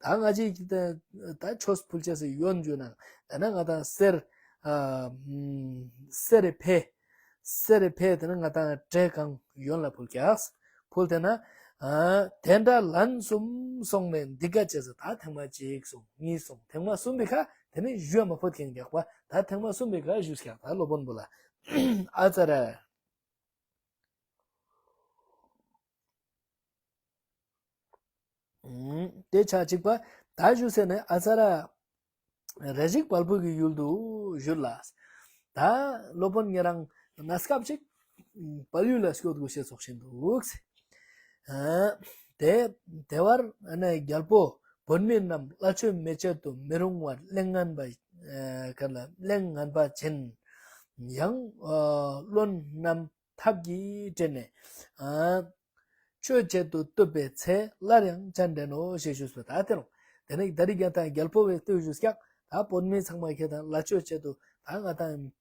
ད་ང་ཅི་ད་ཆོས་ཕུལ་ཅེས་སི་ཡོན་ཞུ་ན་ད་ན་ང་དང་གསེར་ཨ་གསེར་རི་ཕེ་གསེར་རི་ཕེ་དེ་ན་ང་དང་བྲེ་གང་ཡོན་ལ་ཕུལ་ཀྱག་ཕུལ་དེ་ན་ཨ་དེ་འདྲ་ལན་གསུམ་སོང་ནས་འདི་ག་ཅེས་སི་ད་ཐེངས་མ་གཅིག་སོང་གཉིས་སོང་ཐེངས་མ་གསུམ་པའི་ཁ་དེ་ནི་ཞུ་མ་ཕོད་ཁན་རྒྱག་པ་ད་ཐེངས་མ་གསུམ་པའི་ཁ་ཞུས་ཀྱག་ད་སློབ་དཔོན་པོ་ལ་ཨ་ཙ་ར། དེ་ཆ་གཅིག་པ་ད་ཞུ་ཟེར་ནས་ཨ་ཙ་ར་རེ་ཞིག་བལ་པོ་གི་ཡུལ་དུ་བཞུད་ལ། ད་སློབ་དཔོན་ཉེ་རང་གནས་སྐབས་ཅིག་བལ་ཡུལ་ལ་སྐྱོད་དགོས་ཤེས་ཚོགས་བཞིན་འདུག་དེ་དེ་བར་ནས་རྒྱལ་པོ་བོད་མི་རྣམས་ལྷ་ཆོས་མེད་ཅེས་དུ་མི་རུང་བར་གླེང་ངན་པ་ག་ལ་གླེང་ངན་པ་བྱིན། ཡང་བློན་རྣམས་ཐབས་ཀྱིས་བསྒྲལ་ནས། ཨ་ཆོས་བྱེད་དུ་བཏུབ་པའི་ཚེ་སླར་ཡང་སྤྱན་འདྲེན་ནོ་ཞེས་ཞུས་པ་ད་དེ་རུང་། དེ་ནས་ད་རིག་ཡང་དང་རྒྱལ་པོ་བས་ལྟོས་ཞུས་ཀྱག་ད་བོད་མི་ཚང་མ་ཁྱེད་དང་ལ་ཆོས་བྱེད་དུ་ད་ང་དང་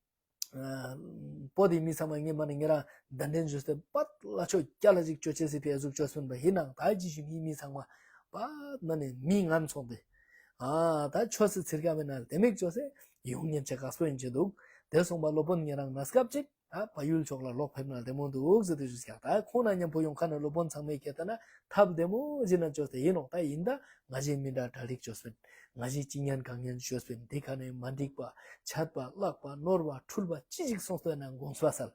བོད་དི་མི་ཚང་མ་ངེས་མ་ནི་ངེ་རང་གདན་འདྲེན་ཞུས་ཏེ་པད་ལ་ཆོས་རྒྱལ་ལ་ཅིག་ཅོ་ཅེས་སི་ཕི་ཨ་ཟུག་ཅོས་པིན་པ་ཡིན་ནང་ད་ཅི་ཞིག་མི་མི་ཚང་མ་པད་མ་ནི་མི་ངན་ཚོགས་ཏེ་ཨ་ད་ཆོས་སི་ཚིར་ཀ་མེད་ན་དེ་མིག་ཅོས་སེ་ཡོང་ཉན་ཆ་དཀགས་པོ་ཡིན་ཅེ་འདུག་དེ་སོང་པ་སློབ་དཔོན་ཉེ་རང་གནས་སྐབས་ཅིག་ད་བལ་ཡུལ་ཕྱོགས་ལ་ལོག་ཕེབས་ན་བདེ་མོ་འདུག་ཟེར་ཏེ་ཞུས་ཀྱག་ད་ཁོང་ན་མཉམ་པོ་ཡོང་ཁ་ན་སློབ་དཔོན་ཚང་མས་ཁྱེད་ལྟ་ན་ཐབས་བདེ་མོ་ཞིག་ན་བཅོས་ཏེ་ཡིན་ནོག་ད་ཡིན་ད་ང་ཞེ་མི་འདྲ་གྲ་སྒྲིག་བཅོས་པིན། ང་ཞེ་ཅི་ཉན་གང་ཉན་བཅོས་པིན། དེ་ཁ་ནས་མ་འགྲིག་པ་ཆད་པ་བརླག་པ་ནོར་བ་འཁྲུལ་པ་ཅི་ཞིག་སོང་སྟེ་ན་དགོངས་པ་སལ།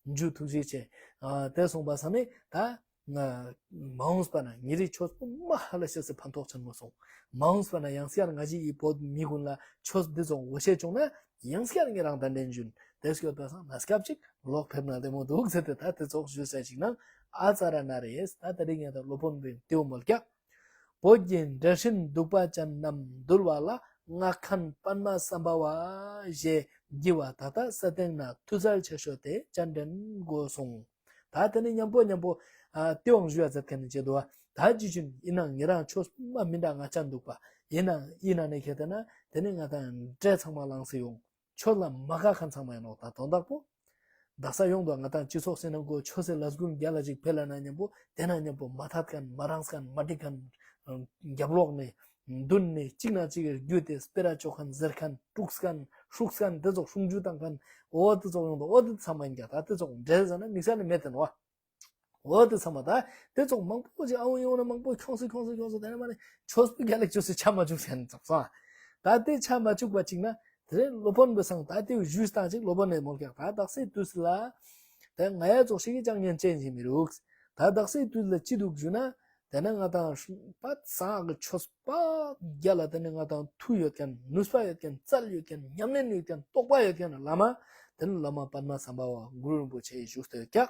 མཇུ་ཐུགས་རྗེ་ཆེ། ཨ་དེ་སོང་པ་ས་ནས་ད་ང་མ་འོངས་པ་ན་ཉེ་རི་ཆོས་པོ་མ་ཧ་ལ་ཤེས་སི་ཕན་ཐོགས་ཆེན་མོ་སོང་། མ་འོངས་པ་ན་ཡང་སྐྱར་ང་ཞེ་ཡི་བོད་མི་ཀུན་ལ་ཆོས་འདི་ཚོ་ངོ་ཤེས་བྱུང་ན་ཡང་སྐྱར་ངེ་རང་གདན་འདྲེན་ཞུན། དེ་སྐྱོད་པ་སང་ན་སྐབས་ཅིག་ལོག་ཕེབས་ན་བདེ་མོ་འདུག་ཟེར་ཏེ་ད་དེ་ཚོགས་ཞུས་ས་ཅིག་ནང་ཨ་ཙ་ར་ན་རེ་ཡེས་ད་ད་རིང་ཡང་ད་སློབ་དཔོན་པའི་ཏེའུ་མོལ་ཀྱག་བོད་ཀྱི་འདྲེ་སྲིན་གདུག་པ་ཅན་རྣམས་འདུལ་བ་ལ་སྔགས་མཁན་པདྨ་སམ་བྷ་བ་ཞེས་བགྱི་བ་ད་ལྟ་ས་སྟེང་ན་མཐུ་རྩལ་ཆེ་ཤོས་དེ་སྤྱན་འདྲེན་དགོས་གསུངས། ད་དེ་ནི་མཉམ་པོ་མཉམ་པོ་ཨ་ཏེའུ་ཞུ་ཡ་མཛད་མཁན་ནི་བྱེད་དོ། ད་ཅི་ཞིག་ཡིན་ན་ངེ་རང་ཆོས་མ་མི་འདྲ་ང་ཅན་འདུག་པ་ཡིན་ན་ཡིན་ན་ནི་ཁྱེད་ལྟ་ན་དེ་ནི་ང་དང་འདྲེ་ཚང་མ་ལངས་སེ་ཡོང་། ཆོས་ལ་མ་དགའ་མཁན་ཚང་མ་ཡིན་ནོག་ད་དོན་དག་པོ། དག་ས་ཡོང་དུ་ང་དང་སྤྱི་ཚོགས་ཟེར་ན་གོ་ཆོས་སེ་ལས་འགུལ་རྒྱ་ལ་ཅིག་འཕེལ་ལ་ན་མཉམ་པོ་དེ་ན་མཉམ་པོ་མ་ཐད་མཁན་མ་རངས་མཁན་མ་འགྲིག་མཁན་རྒྱབ་ལོགས་ནས་མདུན་ནས་གཅིག་ན་གཅིག་གི་རྒྱུད་དེ་སྤེ་ར་ཅོ་མཁན་ཟེར་མཁན་དཀྲུགས་མཁན་ཧྲུགས་མཁན་དེ་ཚོགས་ཧྲུང་ཇུ་བཏང་མཁན་འོ་དེ་ཚོགས་ཡོང་དུ་འོ་དེ་ཚང་མ་ཡིན་ཀྱག་ད་དེ་ཚོགས་འདྲེ་ཟེར་ན་དམིགས་བསལ་ནི་མེད་དེ་ནོ། འོ་དེ་ཚང་མ་ད་དེ་ཚོགས་མང་པོ་ཅིག་ཨ་འོ་ཡོང་ན་མང་པོ་ཁྱོངས་སེ་ཁྱོངས་སེ་ཁྱོངས་སེ་དེ་ནས་མ་ནི་ཆོས་པོ་རྒྱ་ལེགས་ཆོས་སེ་ཆ་མ་བཅུག་ཟེར་ནི་ཚོགས་སོང་། ད་དེ་ཆ་མ་བཅུག་པ་ཅིག་ན་དེ་རིང་སློབ་དཔོན་པའི་སང་ད་དེ་ཞུས་སྟངས་ཅིག་སློབ་དཔོན་ནས་མོལ་ཀྱག་ད་དག་སའི་དུས་ལ་དེ་ང་ཡ་ཚོགས་ཤིག་གི་ཅང་ཉན་ཅན་ཞིག་མི་རུག་ད་དག་སའི་དུས་ལ་ཅི་འདུག་ཞུ་ན་དེ་ན་ང་དང་པ་སང་གི་ཆོས་པ་རྒྱ་ལ་དེ་ནི་ང་དང་མཐུ་ཡོད་མཁན་ནུས་པ་ཡོད་མཁན་རྩལ་ཡོད་མཁན་ཉམས་ལེན་ཡོད་མཁན་རྟོགས་པ་ཡོད་མཁན་བླ་མ་དེ་ནི་བླ་མ་པདྨ་སམ་བྷ་བ་གུ་རུ་རིན་པོ་ཆེ་ཞུས་ཏེ་ཡོད་ཀྱག་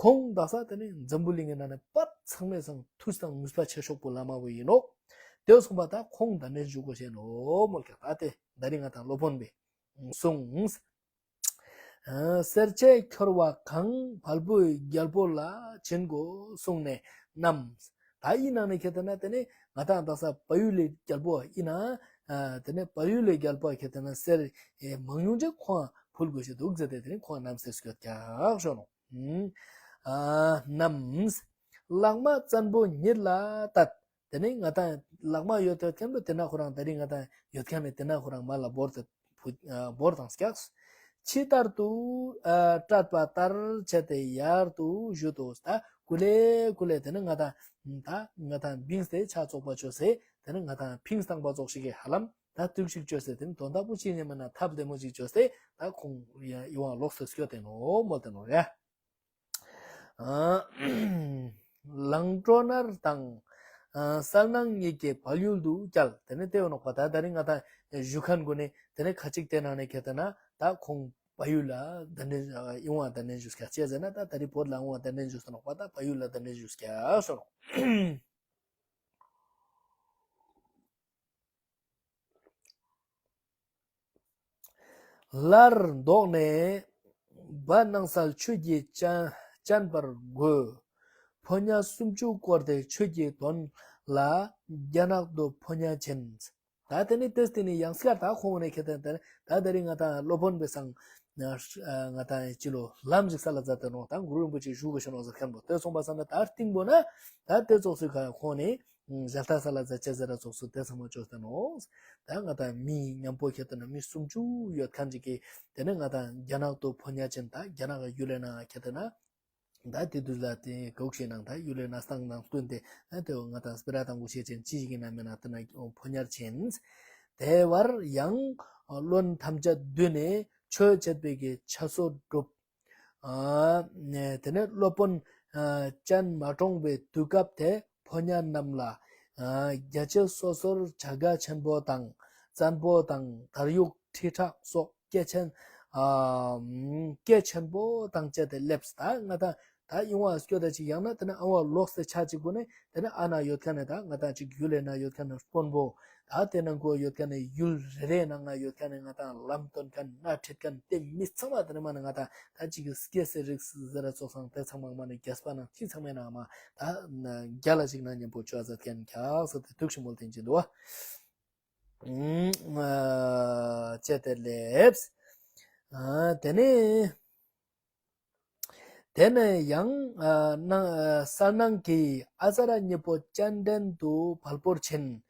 ཁོང་དག་ས་དེ་ནི་འཛམ་བུ་གླིང་གི་ནང་ནས་པད་ཚང་མའི་སང་མཐུ་དང་ནུས་པ་ཆེ་ཤོས་པོ་བླ་མ་བོ་ཡིན་ནོག་དེ་སོང་པ་ད་ཁོང་གདན་འདྲེན་ཞུ་དགོས་ཤེས་ནོ་མོལ་ཀྱག་ད་དེ་ད་རིང་ང་དང་སློབ་དཔོན་པས་གསུངས། ཨ་སེར་ཆེན་ཁྱོར་བ་གང་བལ་པོའི་རྒྱལ་པོ་ལ་བྱིན་དགོས་གསུངས་ནས་བསྣམས། ད་ཡིན་ནང་ནས་ཁྱེད་ལྟ་ན་དེ་ནི་ང་དང་དག་ས་བལ་ཡུལ་ལི་རྒྱལ་པོ་ཡིན་ན་ཨ་དེ་ནི་བལ་ཡུལ་ལི་རྒྱལ་པོ་ཁྱེད་ལྟ་ན་སེར་ཨེ་མང་ཉུང་ཅིག་ཁོང་ཕུལ་དགོས་ཤེས་འདུག་ཟེར་ཏེ་དེ་ནི་ཁོང་བསྣམས་སེ་སྐྱོད་ཀྱག་ཞོ་ནོ། ཨ་བསྣམས། ལྷག་མ་བཙན་པོ་ཉིད་ལ་གཏད། དེ་ནས་ང་དང་ལྷག་མ་ཡོད་ཡོད་མཁན་པོ་དེ་ན་ཁོ་རང་ད་རིང་ང་དང་ཡོད་མཁན་ནི་དེ་ན་ཁོ་རང་མ་ལ་བོར་ཏེ་བུ་ཨ་བོར་དང་སྐྱགས། ཕྱི་ལྟར་དུ་ཨ་བཀྲད་པ་ལྟར་བྱས་ཏེ་ཡར་དུ་བཞུད་དོ། ད་ཀུ་ལེ་ཀུ་ལེ་དེ་ནས་ང་དང་ད་ང་དང་བིངས་ཏེ་ཆ་བཙོག་པ་བཅོས་སེ་དེ་ནས་ང་དང་ཕིངས་བཏང་པ་བཙོག་ཞིག་གི་ཧ་ལམ་ད་དུག་ཞིག་བཅོས་སེ་དེ་ནས་དོན་དག་པོ་ཅི་ཉེ་མ་ན་ཐབས་བདེ་མོ་ཞིག་བཅོས་སེ་ད་ཁོང་ཡི་ཡི་ཝང་ལོགས་སེ་སྐྱོད་དེ་ནོ་མོལ་ཏེ་ནོ་ཡ། ཨ་ལང་ཀྲོ་ནར་དང་ཨ་གསལ་སྣང་གཉིས་ཀྱིས་བལ་ཡུལ་དུ་བསྐྱལ། དེ་ནས་དེ་ཡོད་ནོག་པ་ད་ད་རིང་ང་དང་བཞུགས་མཁན་ཀུན་ནི་དེ་ནས་ཁ་ཅིག་དེ་ནང་ནས་ཁྱེད་ལྟ་ན་ད་ཁོང་བལ་ཡུལ་ལ་གདན་འདྲེན་ཨ་ཡི་ཝང་གདན་འདྲེན་ཞུས་ཀྱག་ཅི་ཟེར་ན་ད་ད་རིང་བོད་ལ་ཡི་ཝང་གདན་འདྲེན་ཞུས་ནོག་པ་ད་བལ་ཡུལ་ལ་གདན་འདྲེན་ཞུས་ཀྱག་ཞོ་ནོ། སླར་ལྡོག་ནས་བ་སྣང་གསལ་ཆོས་ཀྱིས་བཅ་བཅན་པར་དགོས། ཕོ་ཉ་སུམ་ཅུ་བསྐོར་ཏེ་ཆོས་ཀྱི་དོན་ལ་རྒྱ་ནག་ཏུ་ཕོ་ཉ་ཕྱིན། ད་དེ་ནི་དེ་སྟེ་ནི་ཡང་སྐྱར་ད་ཁོང་ནས་ཁྱེད་ལྟ་ད་ད་རིང་ང་དང་སློབ་དཔོན་པའི་སང་ང་དང་ཅི་ལོ་ལམ་ཞིག་ས་ལ་མཛད་དེ་ནོ་ད་གུ་རུ་རིན་པོ་ཆེ་བཞུགས་དགོས་ཤེས་ནོ་ཟེར་མཁན་པོ་དེ་སོང་པ་སང་ན་ད་རྟིང་པོ་ན་ད་དེ་ཙོགས་སུ་ཁ་ཁོང་ནས་ ཞལ་ཏ་སལ་ལ་ཛད་ཅེས་ཟེར་ར་ཙོགས་སུ་ཏེ་ཚང་མ་ཅོས་ཏེ་ནོག། ཏ་ང་ཏང་མི་ཉམ་པོ་ཁྱེར་ཏེ་ན་མི་སུམ་ཅུ་ཡོད་ཁན་ཅིག་གི་ཏེ་ནེ་ང་ཏང་རྒྱ་ནག་ཏུ་ཕོ་ཉ་ཅན་ཏ་རྒྱ་ནག་གི་ཡུལ་ལི་ནང་ཁྱེར་ཏེ་ན་ཏ་ཏེ་དུས་ལ་ཏེ་གོ་ཤེས་ནང་ཏ་ཡུལ་ལི་གནས་སྟངས་ནང་བསྟུན་ཏེ་ཏ་ཏེ་ང་ཏང་སྤེ་ར་ཏང་གོ་ཤེས་ཅན་ཅི་ཞིག་ཨིན་ན་མེད་ན་ཏེ་ན་ཕོ་ཉ་ཅན། ཏེ་བར་ཡང་བློན་ཐམས་ཅད་འདུས་ནས་ཆོས་བྱེད་པའི་གི་ཆ་སོགས་སྒྲུབ། ཨ་ཏེ་ནེ་སློབ་དཔོན་ཨ་སྤྱན་མ་དྲོངས་པའི་དུས་སྐབས་དེ་ཕོ་ཉ་རྣམས་ལ་ཨ་རྒྱ་ཆེ་སོ་སོར་བྱ་དགའ་ཆེན་པོ་དང་བཙན་པོ་དང་དར་ཡུག་ཁྲི་ཕྲག་སོགས་སྐྱེས་ཆེན་ཨ་སྐྱེས་ཆེན་པོ་དང་བཅས་ཏེ་སླེབས། ཏ་ང་ཏང་ཏ་ཡོང་བ་སྐྱོད་ད་ཅིག་ཡང་ན་ཏེ་ནེ་ཨ་བ་ལོགས་ཏེ་ཆ་ཅིག་པོ་ནེ་ཏེ་ནེ་ཨ་ན་ཡོད་ཁན་ནི་ཏ་ང་ཏང་ཅིག་ཡུལ་ལི་ནང་ཡོད་ཁན་ནི་དཔོན་པོ་ཏ་ཏེ་ནང་གོ་ཡོད་ཁན་ནི་ཡུལ་རེ་རེ་ནང་ང་ཡོད་ཁན་ནི་ང་ཏང་ལམ་སྟོན་ཁན་སྣ་ཁྲིད་ཁན་ཏེ་མི་ཚང་མ་ཏེ་ནེ་མ་ནེ་ང་ཏང་ཏ་ཅིག་གི་སྐྱེས་སི་རིགས་ཟེར་ར་ཙོགས་སང་ཏེ་ཚང་མ་མ་ནེ་རྒྱས་པ་ནང་ཅི་ཚང་མའི་ནང་མ་ཏ་རྒྱ་ལ་ཅིག་ན་ཉམ་པོ་ཅོ་ཟེར་ཁན་ཁྱག་ས་ཏེ་ཐུགས་ཤིང་མོལ་ཏེ་ཨིན་ཅི་འདུག་བ། ཨ་ཅེས་ཏེ་སླེབས། ཨ་ཏེ་ནེ་ཏེ་ནེ་ཡང་ཨ་ན་ཨ་གསལ་སྣང་གིས་ཨ་ཙ་ར་གཉེན་པོ་སྤྱན་འདྲེན་དུ་བལ་པོར་ཕྱིན།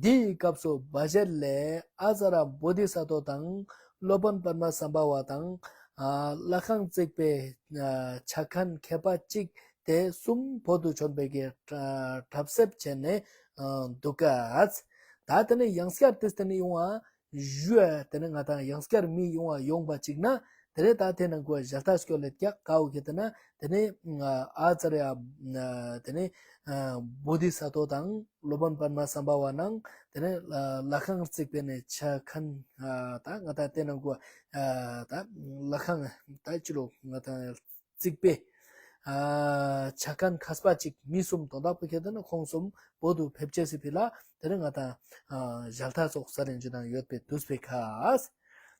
འདིའི་སྐབས་སུ་སྦ་བཞེད་ལས་ཨ་ཙ་ར་བོ་དྷི་ས་ཏྭ་དང་སློབ་དཔོན་པདྨ་སམ་བྷ་བ་དང་ཨ་ལྷ་ཁང་བརྩིགས་པའི་ཨ་ཕྱག་མཁན་མཁས་པ་གཅིག་ཏེ་གསུམ་བོད་དུ་བྱོན་པའི་གི་གྲབས་གཤོམ་བྱས་ནས་ཨ་འདུག་ག། ཏ་ཏེ་ནེ་ཡང་སྐྱར་ཏེ་ཏེ་ནེ་ཡོང་བ་ཞུ་ཡ་ཏེ་ནེ་ང་ཏང་ཡང་སྐྱར་མི་ཡོང་བ་ཡོང་པ་ཅིག་ན་ཏེ་ནེ་ཏ་ཏེ་ནང་གོ་ཞལ་ཏ་སྐྱོད་ལེ་ཀྱག་ཀ་བོ་ཁྱེར་ཏེ་ན་ཏེ་ནེ་ཨ་ཙརྱ་ཏེ་ནེ་ཨ་བོ་དྷི་ས་ཏྭ་དང་སློབ་དཔོན་པདྨ་སམ་བྷ་བ་ནང་ཏེ་ནེ་ཨ་ལྷ་ཁང་བརྩིགས་པའི་ནེ་ཕྱག་མཁན་ཨ་ཏ་ང་ཏང་ཏེ་ནང་གོ་ཨ་ཏ་ལྷ་ཁང་ཏ་ཅི་ལོ་ང་ཏང་བརྩིགས་པའི་ཨ་ཕྱག་མཁན་མཁས་པ་ཅིག་མི་གསུམ་དོན་དག་པོ་ཁྱེར་ཏེ་ན་ཁོང་གསུམ་བོད་དུ་ཕེབས་ཅེས་སི་ཕི་ལ་ཏེ་ནེ་ང་ཏང་ཨ་ཞལ་ཏ་ཙོགས་ས་རེ་ཅིག་ནང་ཡོད་པའི་དུས་པའི་ཁ།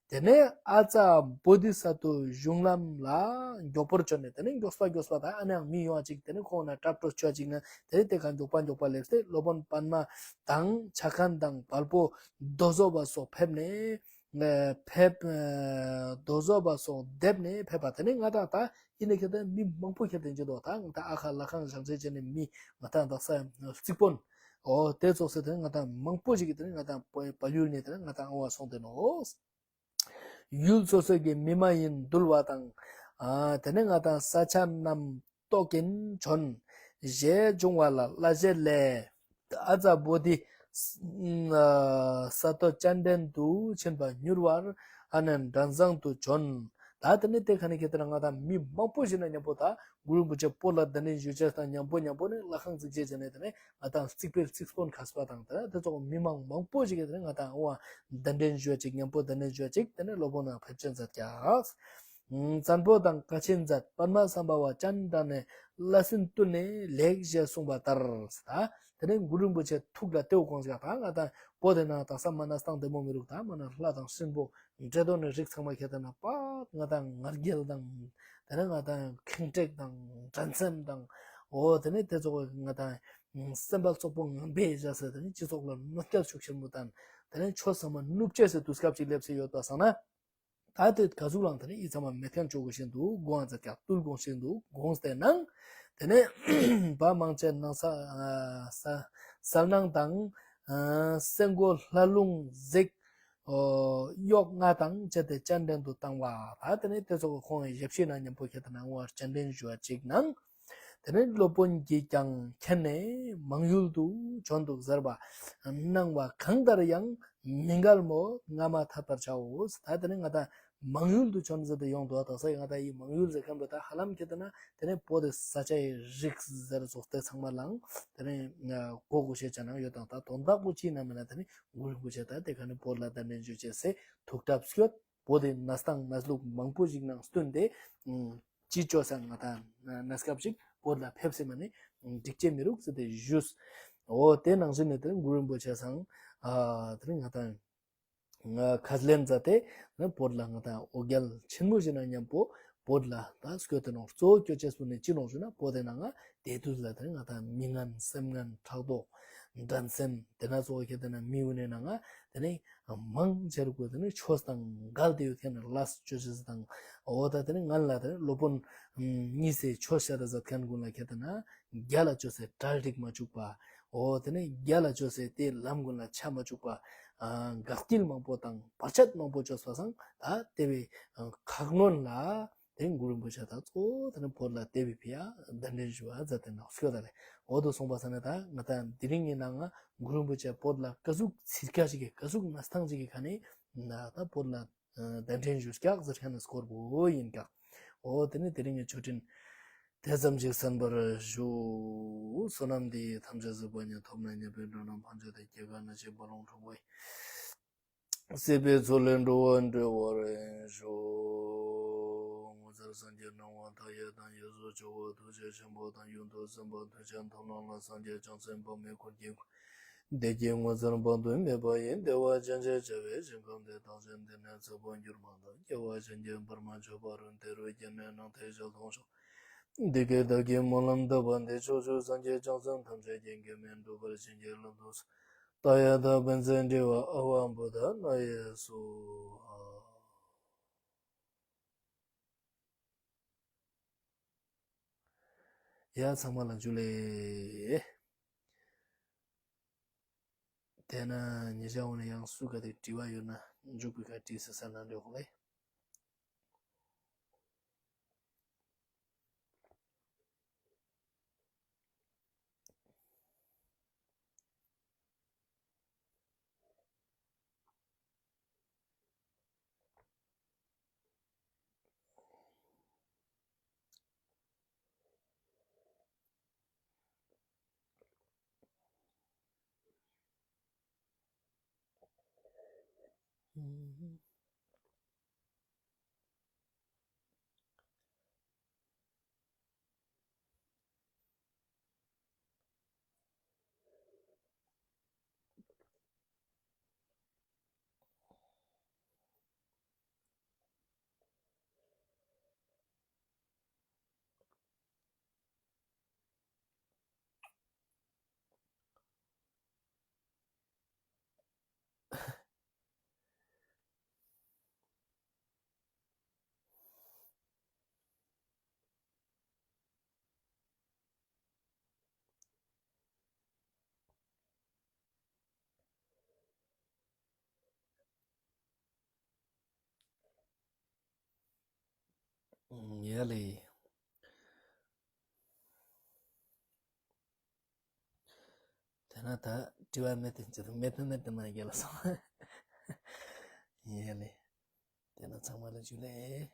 ཏེ་ནེ་ཨ་ཙ་བོ་དྷི་ས་ཏྭ་གཞུང་ལམ་ལ་མགྱོགས་པོར་བྱོན་ནས་ཏེ་ནེ་མགྱོགས་པ་མགྱོགས་པ་ཏ་ཨ་ནེ་ཡང་མི་ཡོང་བ་ཅིག་ཏེ་ནེ་ཁོང་ན་གྲབས་གཤོམ་ཅོ་ཅིག་ན་ཏེ་ནེ་ཏེ་ཁ་མགྱོགས་པ་མགྱོགས་པ་སླེབས་ཏེ་སློབ་དཔོན་པདྨ་དང་ཕྱག་མཁན་དང་བལ་པོ་རྡོ་བཟོ་བ་སོགས་ཕེབས་ནས། ཨ་ཕེབས་ཨ་རྡོ་བཟོ་བ་སོགས་བསྡེབས་ནས་ཕེབས་པ། ཏེ་ནེ་ང་ཏང་ཏ་ཨི་ནེ་ཁྱེར་ཏེ་མི་མང་པོ་ཁྱེར་ཏེ་ཨིན་ཅི་འདུག། ཏ་ང་ཏང་ཨ་ཁ་ལྷ་ཁང་བཞེངས་ཅེས་ཅན་ནི་མི་ང་ཏང་དག་ས་རྩིག་དཔོན་འོ་ཏེ་ཙོགས་སེ་ཏེ་ནེ་ང་ཏང་མང་པོ་ཞིག་གི་ཏེ་ནེ་ང་ཏང་བལ་ཡུལ་ནེ་ཏེ་ནེ་ང་ཏང་ཨ་བ་སོང་སྟེ་ནོག། ཡུལ་སོ་སོ་གི་མི་མ་ཡིན་འདུལ་བ་དང་ཨ་ཏེ་ནེ་ང་ཏང་ས་ཆ་རྣམས་རྟོག་གིན་བྱོན། ཞེས་འབྱུང་བ་ལ་བླ་བཞེད་ལས། ཨ་ཙ་བོ་དྷི་ས་ཏྭ་སྤྱན་འདྲེན་དུ་ཕྱིན་པ་མྱུར་བར་ཨ་ནེ་མགྲོན་བཟང་དུ་བྱོན། ཏ་ཏེ་ནེ་ཏེ་ཁ་ནེ་ཁྱེར་ཏེ་ན་ང་ཏང་མི་མང་པོ་ཞིག་ན་ཉམ་པོ་ཏ་གུ་རུ་རིན་པོ་ཆེ་བོད་ལ་གདན་འདྲེན་ཞུ་ཅེས་དང་ཉམ་པོ་ཉམ་པོ་ནེ་ལྷ་ཁང་བརྩིགས་ཅེས་ཅན་ནེ་ཏེ་ནེ་ང་ཏང་རྩིག་པའི་རྩིག་དཔོན་མཁས་པ་དང་ཏེ་ནེ་ཏེ་ཙོགས་མི་མང་མང་པོ་ཞིག་གི་ཏེ་ནེ་ང་ཏང་འོ་གདན་འདྲེན་ཞུ་ཅིག་ཉམ་པོ་གདན་འདྲེན་ཞུ་ཅིག་ཏེ་ནེ་སློབ་དཔོན་ནང་ཕེབས་ཅེས་མཛད་ཀྱག། བཙན་པོ་དང་ཀ་ཆེན་མཛད་པདྨ་སམ་བྷ་བ་སྤྱན་དྲངས་ནས་བླ་སྲིན་བཏུལ་ནས་ལེགས་ཞེས་གསུངས་པ་ལྟར། ཏ་ཏེ་ནེ་གུ་རུ་རིན་པོ་ཆེ་ཐུགས་ལ་ཏེ་བོ་དགོངས་ཀྱག། ཏ་ང་ཏང་བོད་དི་ནང་དག་ས་མ་ན་སྟངས་བདེ་མོ་མི་རུག། ཏ་མ་ན་ལྷ་དང་སྲིན་པོ་འདྲེ་གདོན་ནི་རིགས་ཚང་མ་ཁྱེར་ཏེ་ན་པ་ང་ཏང་ང་རྒྱལ་དང་ཏེ་ནེ་ང་ཏང་ཁེངས་དྲེགས་དང་འགྲན་སེམས་དང་འོ་ཏེ་ནེ་ཏེ་ཙོགས་ང་ཏང་སེམས་པ་ཙོག་པོ་ངན་པའི་བཞག་སྟེ་ཏེ་ནེ་སྤྱི་ཚོགས་ལ་གནོད་སྐྱེལ་ཤུགས་ཆེན་མོ་དང་ཏེ་ནེ་ཆོས་ཚང་མ་ནུབ་ཅེས་སི་དུས་སྐབས་ཅིག་སླེབས་སེ་ཡོད་པ་སང་ན། ཏ་ཏེ་ག་ཟུག་ལའང་ཏེ་ནེ་ཨི་ཚང་མ་མེད་ཁན་ཅོ་གོས་ཤེས་འདུག། གོ་འཛད་ཀྱག་བཏུལ་དགོས་ཤེས་འདུག། གོ་འཛད་ནང་ཏེ་ནེ་བ་མང་ཆེ་ནང་ས་ས་གསལ་སྣང་དང་ཨ་སེང་གོ་ལྷ་ལུང་གཟིགས་འོ་གཡོག་ལྔ་དང་བཅས་ཏེ་སྤྱན་འདྲེན་དུ་བཏང་བ། ཏ་ཏེ་ནེ་ཏེ་ཙོགས་ཁོང་ཞབས་ཕྱི་ན་ཉམ་པོ་ཁྱེར་ཏེ་ན་འོ་སྤྱན་འདྲེན་ཞུ་བ་ཅིག་ནང་། ཏེ་ནེ་སློབ་དཔོན་གྱིས་ཀྱང་མཁྱེན་ནས་མང་ཡུལ་དུ་བྱོན་འདུག་ཟེར་བ་གནང་བ་གང་ལྟར་ཡང་མི་འགལ་མོད་སྔ་མ་ཐད་པར་བྱའོ། ཏ་ཏེ་ནེ་ང་ཏང་མང་ཡུལ་དུ་བྱོན་ཟེར་ཏེ་ཡོང་འདུག། དག་ས་ང་ཏང་ཨི་མང་ཡུལ་ཟེར་ཁན་བོ་ཏ་ཧ་ལམ་ཁྱེར་ཏེ་ན་ཏེ་ནེ་བོད་དི་ས་ཆའི་རིགས་ཟེར་ཙོགས་ཏེ་ཚང་མ་ལའང་ཏེ་ནེ་གོ་གོས་ཤེས་ཅན་ནང་ཡོད་དང་ཏ་དོན་དག་པོ་ཅི་ན་མེད་ན་ཏེ་ནེ་གུ་རུ་རིན་པོ་ཆེ་ཏ་ཏེ་ཁ་ནེ་བོད་ལ་གདན་འདྲེན་ཞུ་ཅེས་སི་ཐུགས་གྲབས་སྐྱོད། བོད་དི་གནས་སྟངས་གནས་ལུགས་མང་པོ་ཞིག་ནང་བསྟུན་ཏེ་ཅི་ཅོ་ས་ང་ཏང་གནས་སྐབས་ཤིག་བོད་ལ་ཕེབས་སེ་མ་ནེ་འགྲིག་ཅེས་མི་རུག་ཟེར་ཏེ་ཞུས། འོ་ཏེ་ནང་བཞིན་ནི་ཏེ་གུ་རུ་རིན་པོ་ཆེ་སང་ཨ་ཏེ་ནེ་ང་ཏང་ཁས་ལེན་མཛད་དེ་ནི་བོད་ལ་ང་ཏང་འོ་བརྒྱལ་ཆེན་མོ་ཞིག་ན་ཉམ་པོ་བོད་ལ་ཏ་སྐྱོད་དེ་ནོག། གཙོ་བོ་སྐྱོད་ཅེས་པོ་ནི་ཅི་ནོག་ཞུ་ན་བོད་དི་ནང་ང་ཏེ་དུས་ལ་ཏེ་ནེ་ང་ཏང་མི་ངན་སེམས་ངན་ཕྲག་དོག་འགྲན་སེམས་ཏེ་ན་ཙོགས་ཁྱེར་ཏེ་ན་མི་འུ་ནེ་ནང་ང་ཏེ་ནེ་མང་ཆེ་རུ་གོ་ཏེ་ནེ་ཆོས་དང་འགལ་ཏེ་ཡོད་ཁན་ལས་ཅོ་ཅེས་དང་འོ་ཏ་ཏེ་ནེ་ང་ལ་ཏེ་ནེ་སློབ་དཔོན་གཉིས་སེ་ཆོས་བཤད་ད་མཛད་ཁན་གུན་ལ་ཁྱེར་ཏེ་ན་རྒྱ་ལ་ཅོས་སེ་གྲལ་སྒྲིག་མ་བཅུག་པ། འོ་དེ་ནས་རྒྱལ་ལ་བཅོས་སེ་དེ་ལམ་ཀུན་ལ་ཆ་མ་བཅུག་པ། ཨ་འགག་སྐྱིལ་མང་པོ་དང་བར་ཆད་མང་པོ་བཅོས་པ་སང་ད་དེ་བའི་ཨ་ཁ་སྔོན་ལ་དེ་གུ་རུ་རིན་པོ་ཆེ་ད་གཙོ་བོ་དེ་ནི་བོད་ལ་དེ་བའི་ཕི་ཡ་གདན་འདྲེན་ཞུ་བ་མཛད་དེ་ནོག་ཤོད་ད་ལེ། འོ་དོ་སོང་པ་ས་ནས་ད་ང་ད་དེ་རིང་གི་ནང་ང་གུ་རུ་རིན་པོ་ཆེ་བོད་ལ་ཀ་ཟུག་ཚིར་ཀ་ཞིག་གི་ཀ་ཟུག་གནས་སྟངས་ཞིག་གི་ཁ་ནས་ད་བོད་ལ་གདན་འདྲེན་ཞུས་ཀྱག་ཟེར་མཁན་ནི་སྐོར་བོ་ཡིན་ཀྱག། འོ་དེ་ནི་དེ་རིང་གི་ཆོས་འཕྲིན་དེ་ཙམ་ཞིག་གསན་པར་ཞུ། བསོད་ནམས་འདི་ཡིས་ཐམས་ཅད་གཟིགས་པ་ཉིད། ཐོབ་ནས་ཉེས་པའི་དགྲ་རྣམས་ཕམ་བྱས་ཏེ། སྐྱེ་རྒ་ན་འཆིའི་རྦ་ཀློང་འཁྲུགས་པ་ཡི། སྲིད་པའི་མཚོ་ལས་འགྲོ་བ་སྒྲོལ་བར་ཤོག། ངོ་མཚར་སངས་རྒྱས་སྣང་བ་མཐའ་ཡས་དང་། གཡས་སུ་ཇོ་བོ་ཐུགས་རྗེ་ཆེན་པོ་དང་། གཡོན་དུ་སེམས་དཔའ་མཐུ་ཆེན་ཐོབ་རྣམས་ལ། སངས་རྒྱས་བྱང་སེམས་དཔག་མེད་འཁོར་གྱིས་བསྐོར། བདེ་སྐྱིད་ངོ་མཚར་དཔག་ཏུ་མེད་པ་ཡི། བདེ་བ་ཅན་ཞེས་བྱ་བའི་ཞིང་ཁམས་དེར། བདག་གཞན་འདི་ནས་ཚེ་འཕོས་གྱུར་མ་ཐག། སྐྱེ་བ་གཞན་གྱིས་བར་མ་ཆོད་པ་རུ། དེ་རུ་སྐྱེས་ནས་སྣང་མཐའི་ཞལ་མཐོང་ཤོག། འདི་སྐད་བདག་གིས་སྨོན་ལམ་བཏབ་པ་འདི། ཕྱོགས་བཅུའི་སངས་རྒྱས་བྱང་སེམས་ཐམས་ཅད་ཀྱིས། གེགས་མེད་འགྲུབ་པར་བྱིན་གྱིས་བརླབ་ཏུ་གསོལ། ཏདྱ་ཐཱ། པཉྩེནྡྲི་ཡ་ཨ་ཝ་བོ་དྷ་ནཱ་ཡ་སྭཱ་ཧཱ། ཡ་ཚང་མ་ལ་ཇུ་ལེ། དེ་ན་ཉེ་ཞ་འོ་ན་ཡང་སུ་ག་དེ་དྲི་བ་ཡོད་ན་མཇུག་པའི་ཁ་དྲིས་ས་ས་ན་འདྲི་ཧོ་ལེ། ཡ་ལེ། དེ་ན་ད་དྲི་བ་མེད་དེ་ཅི་མེད་དེ་མེད་དེ་མ་རྒྱལ་ལ་སོང་། ཡ་ལེ། དེ་ན་ཚང་མ་ལ་ཇུ་ལེ།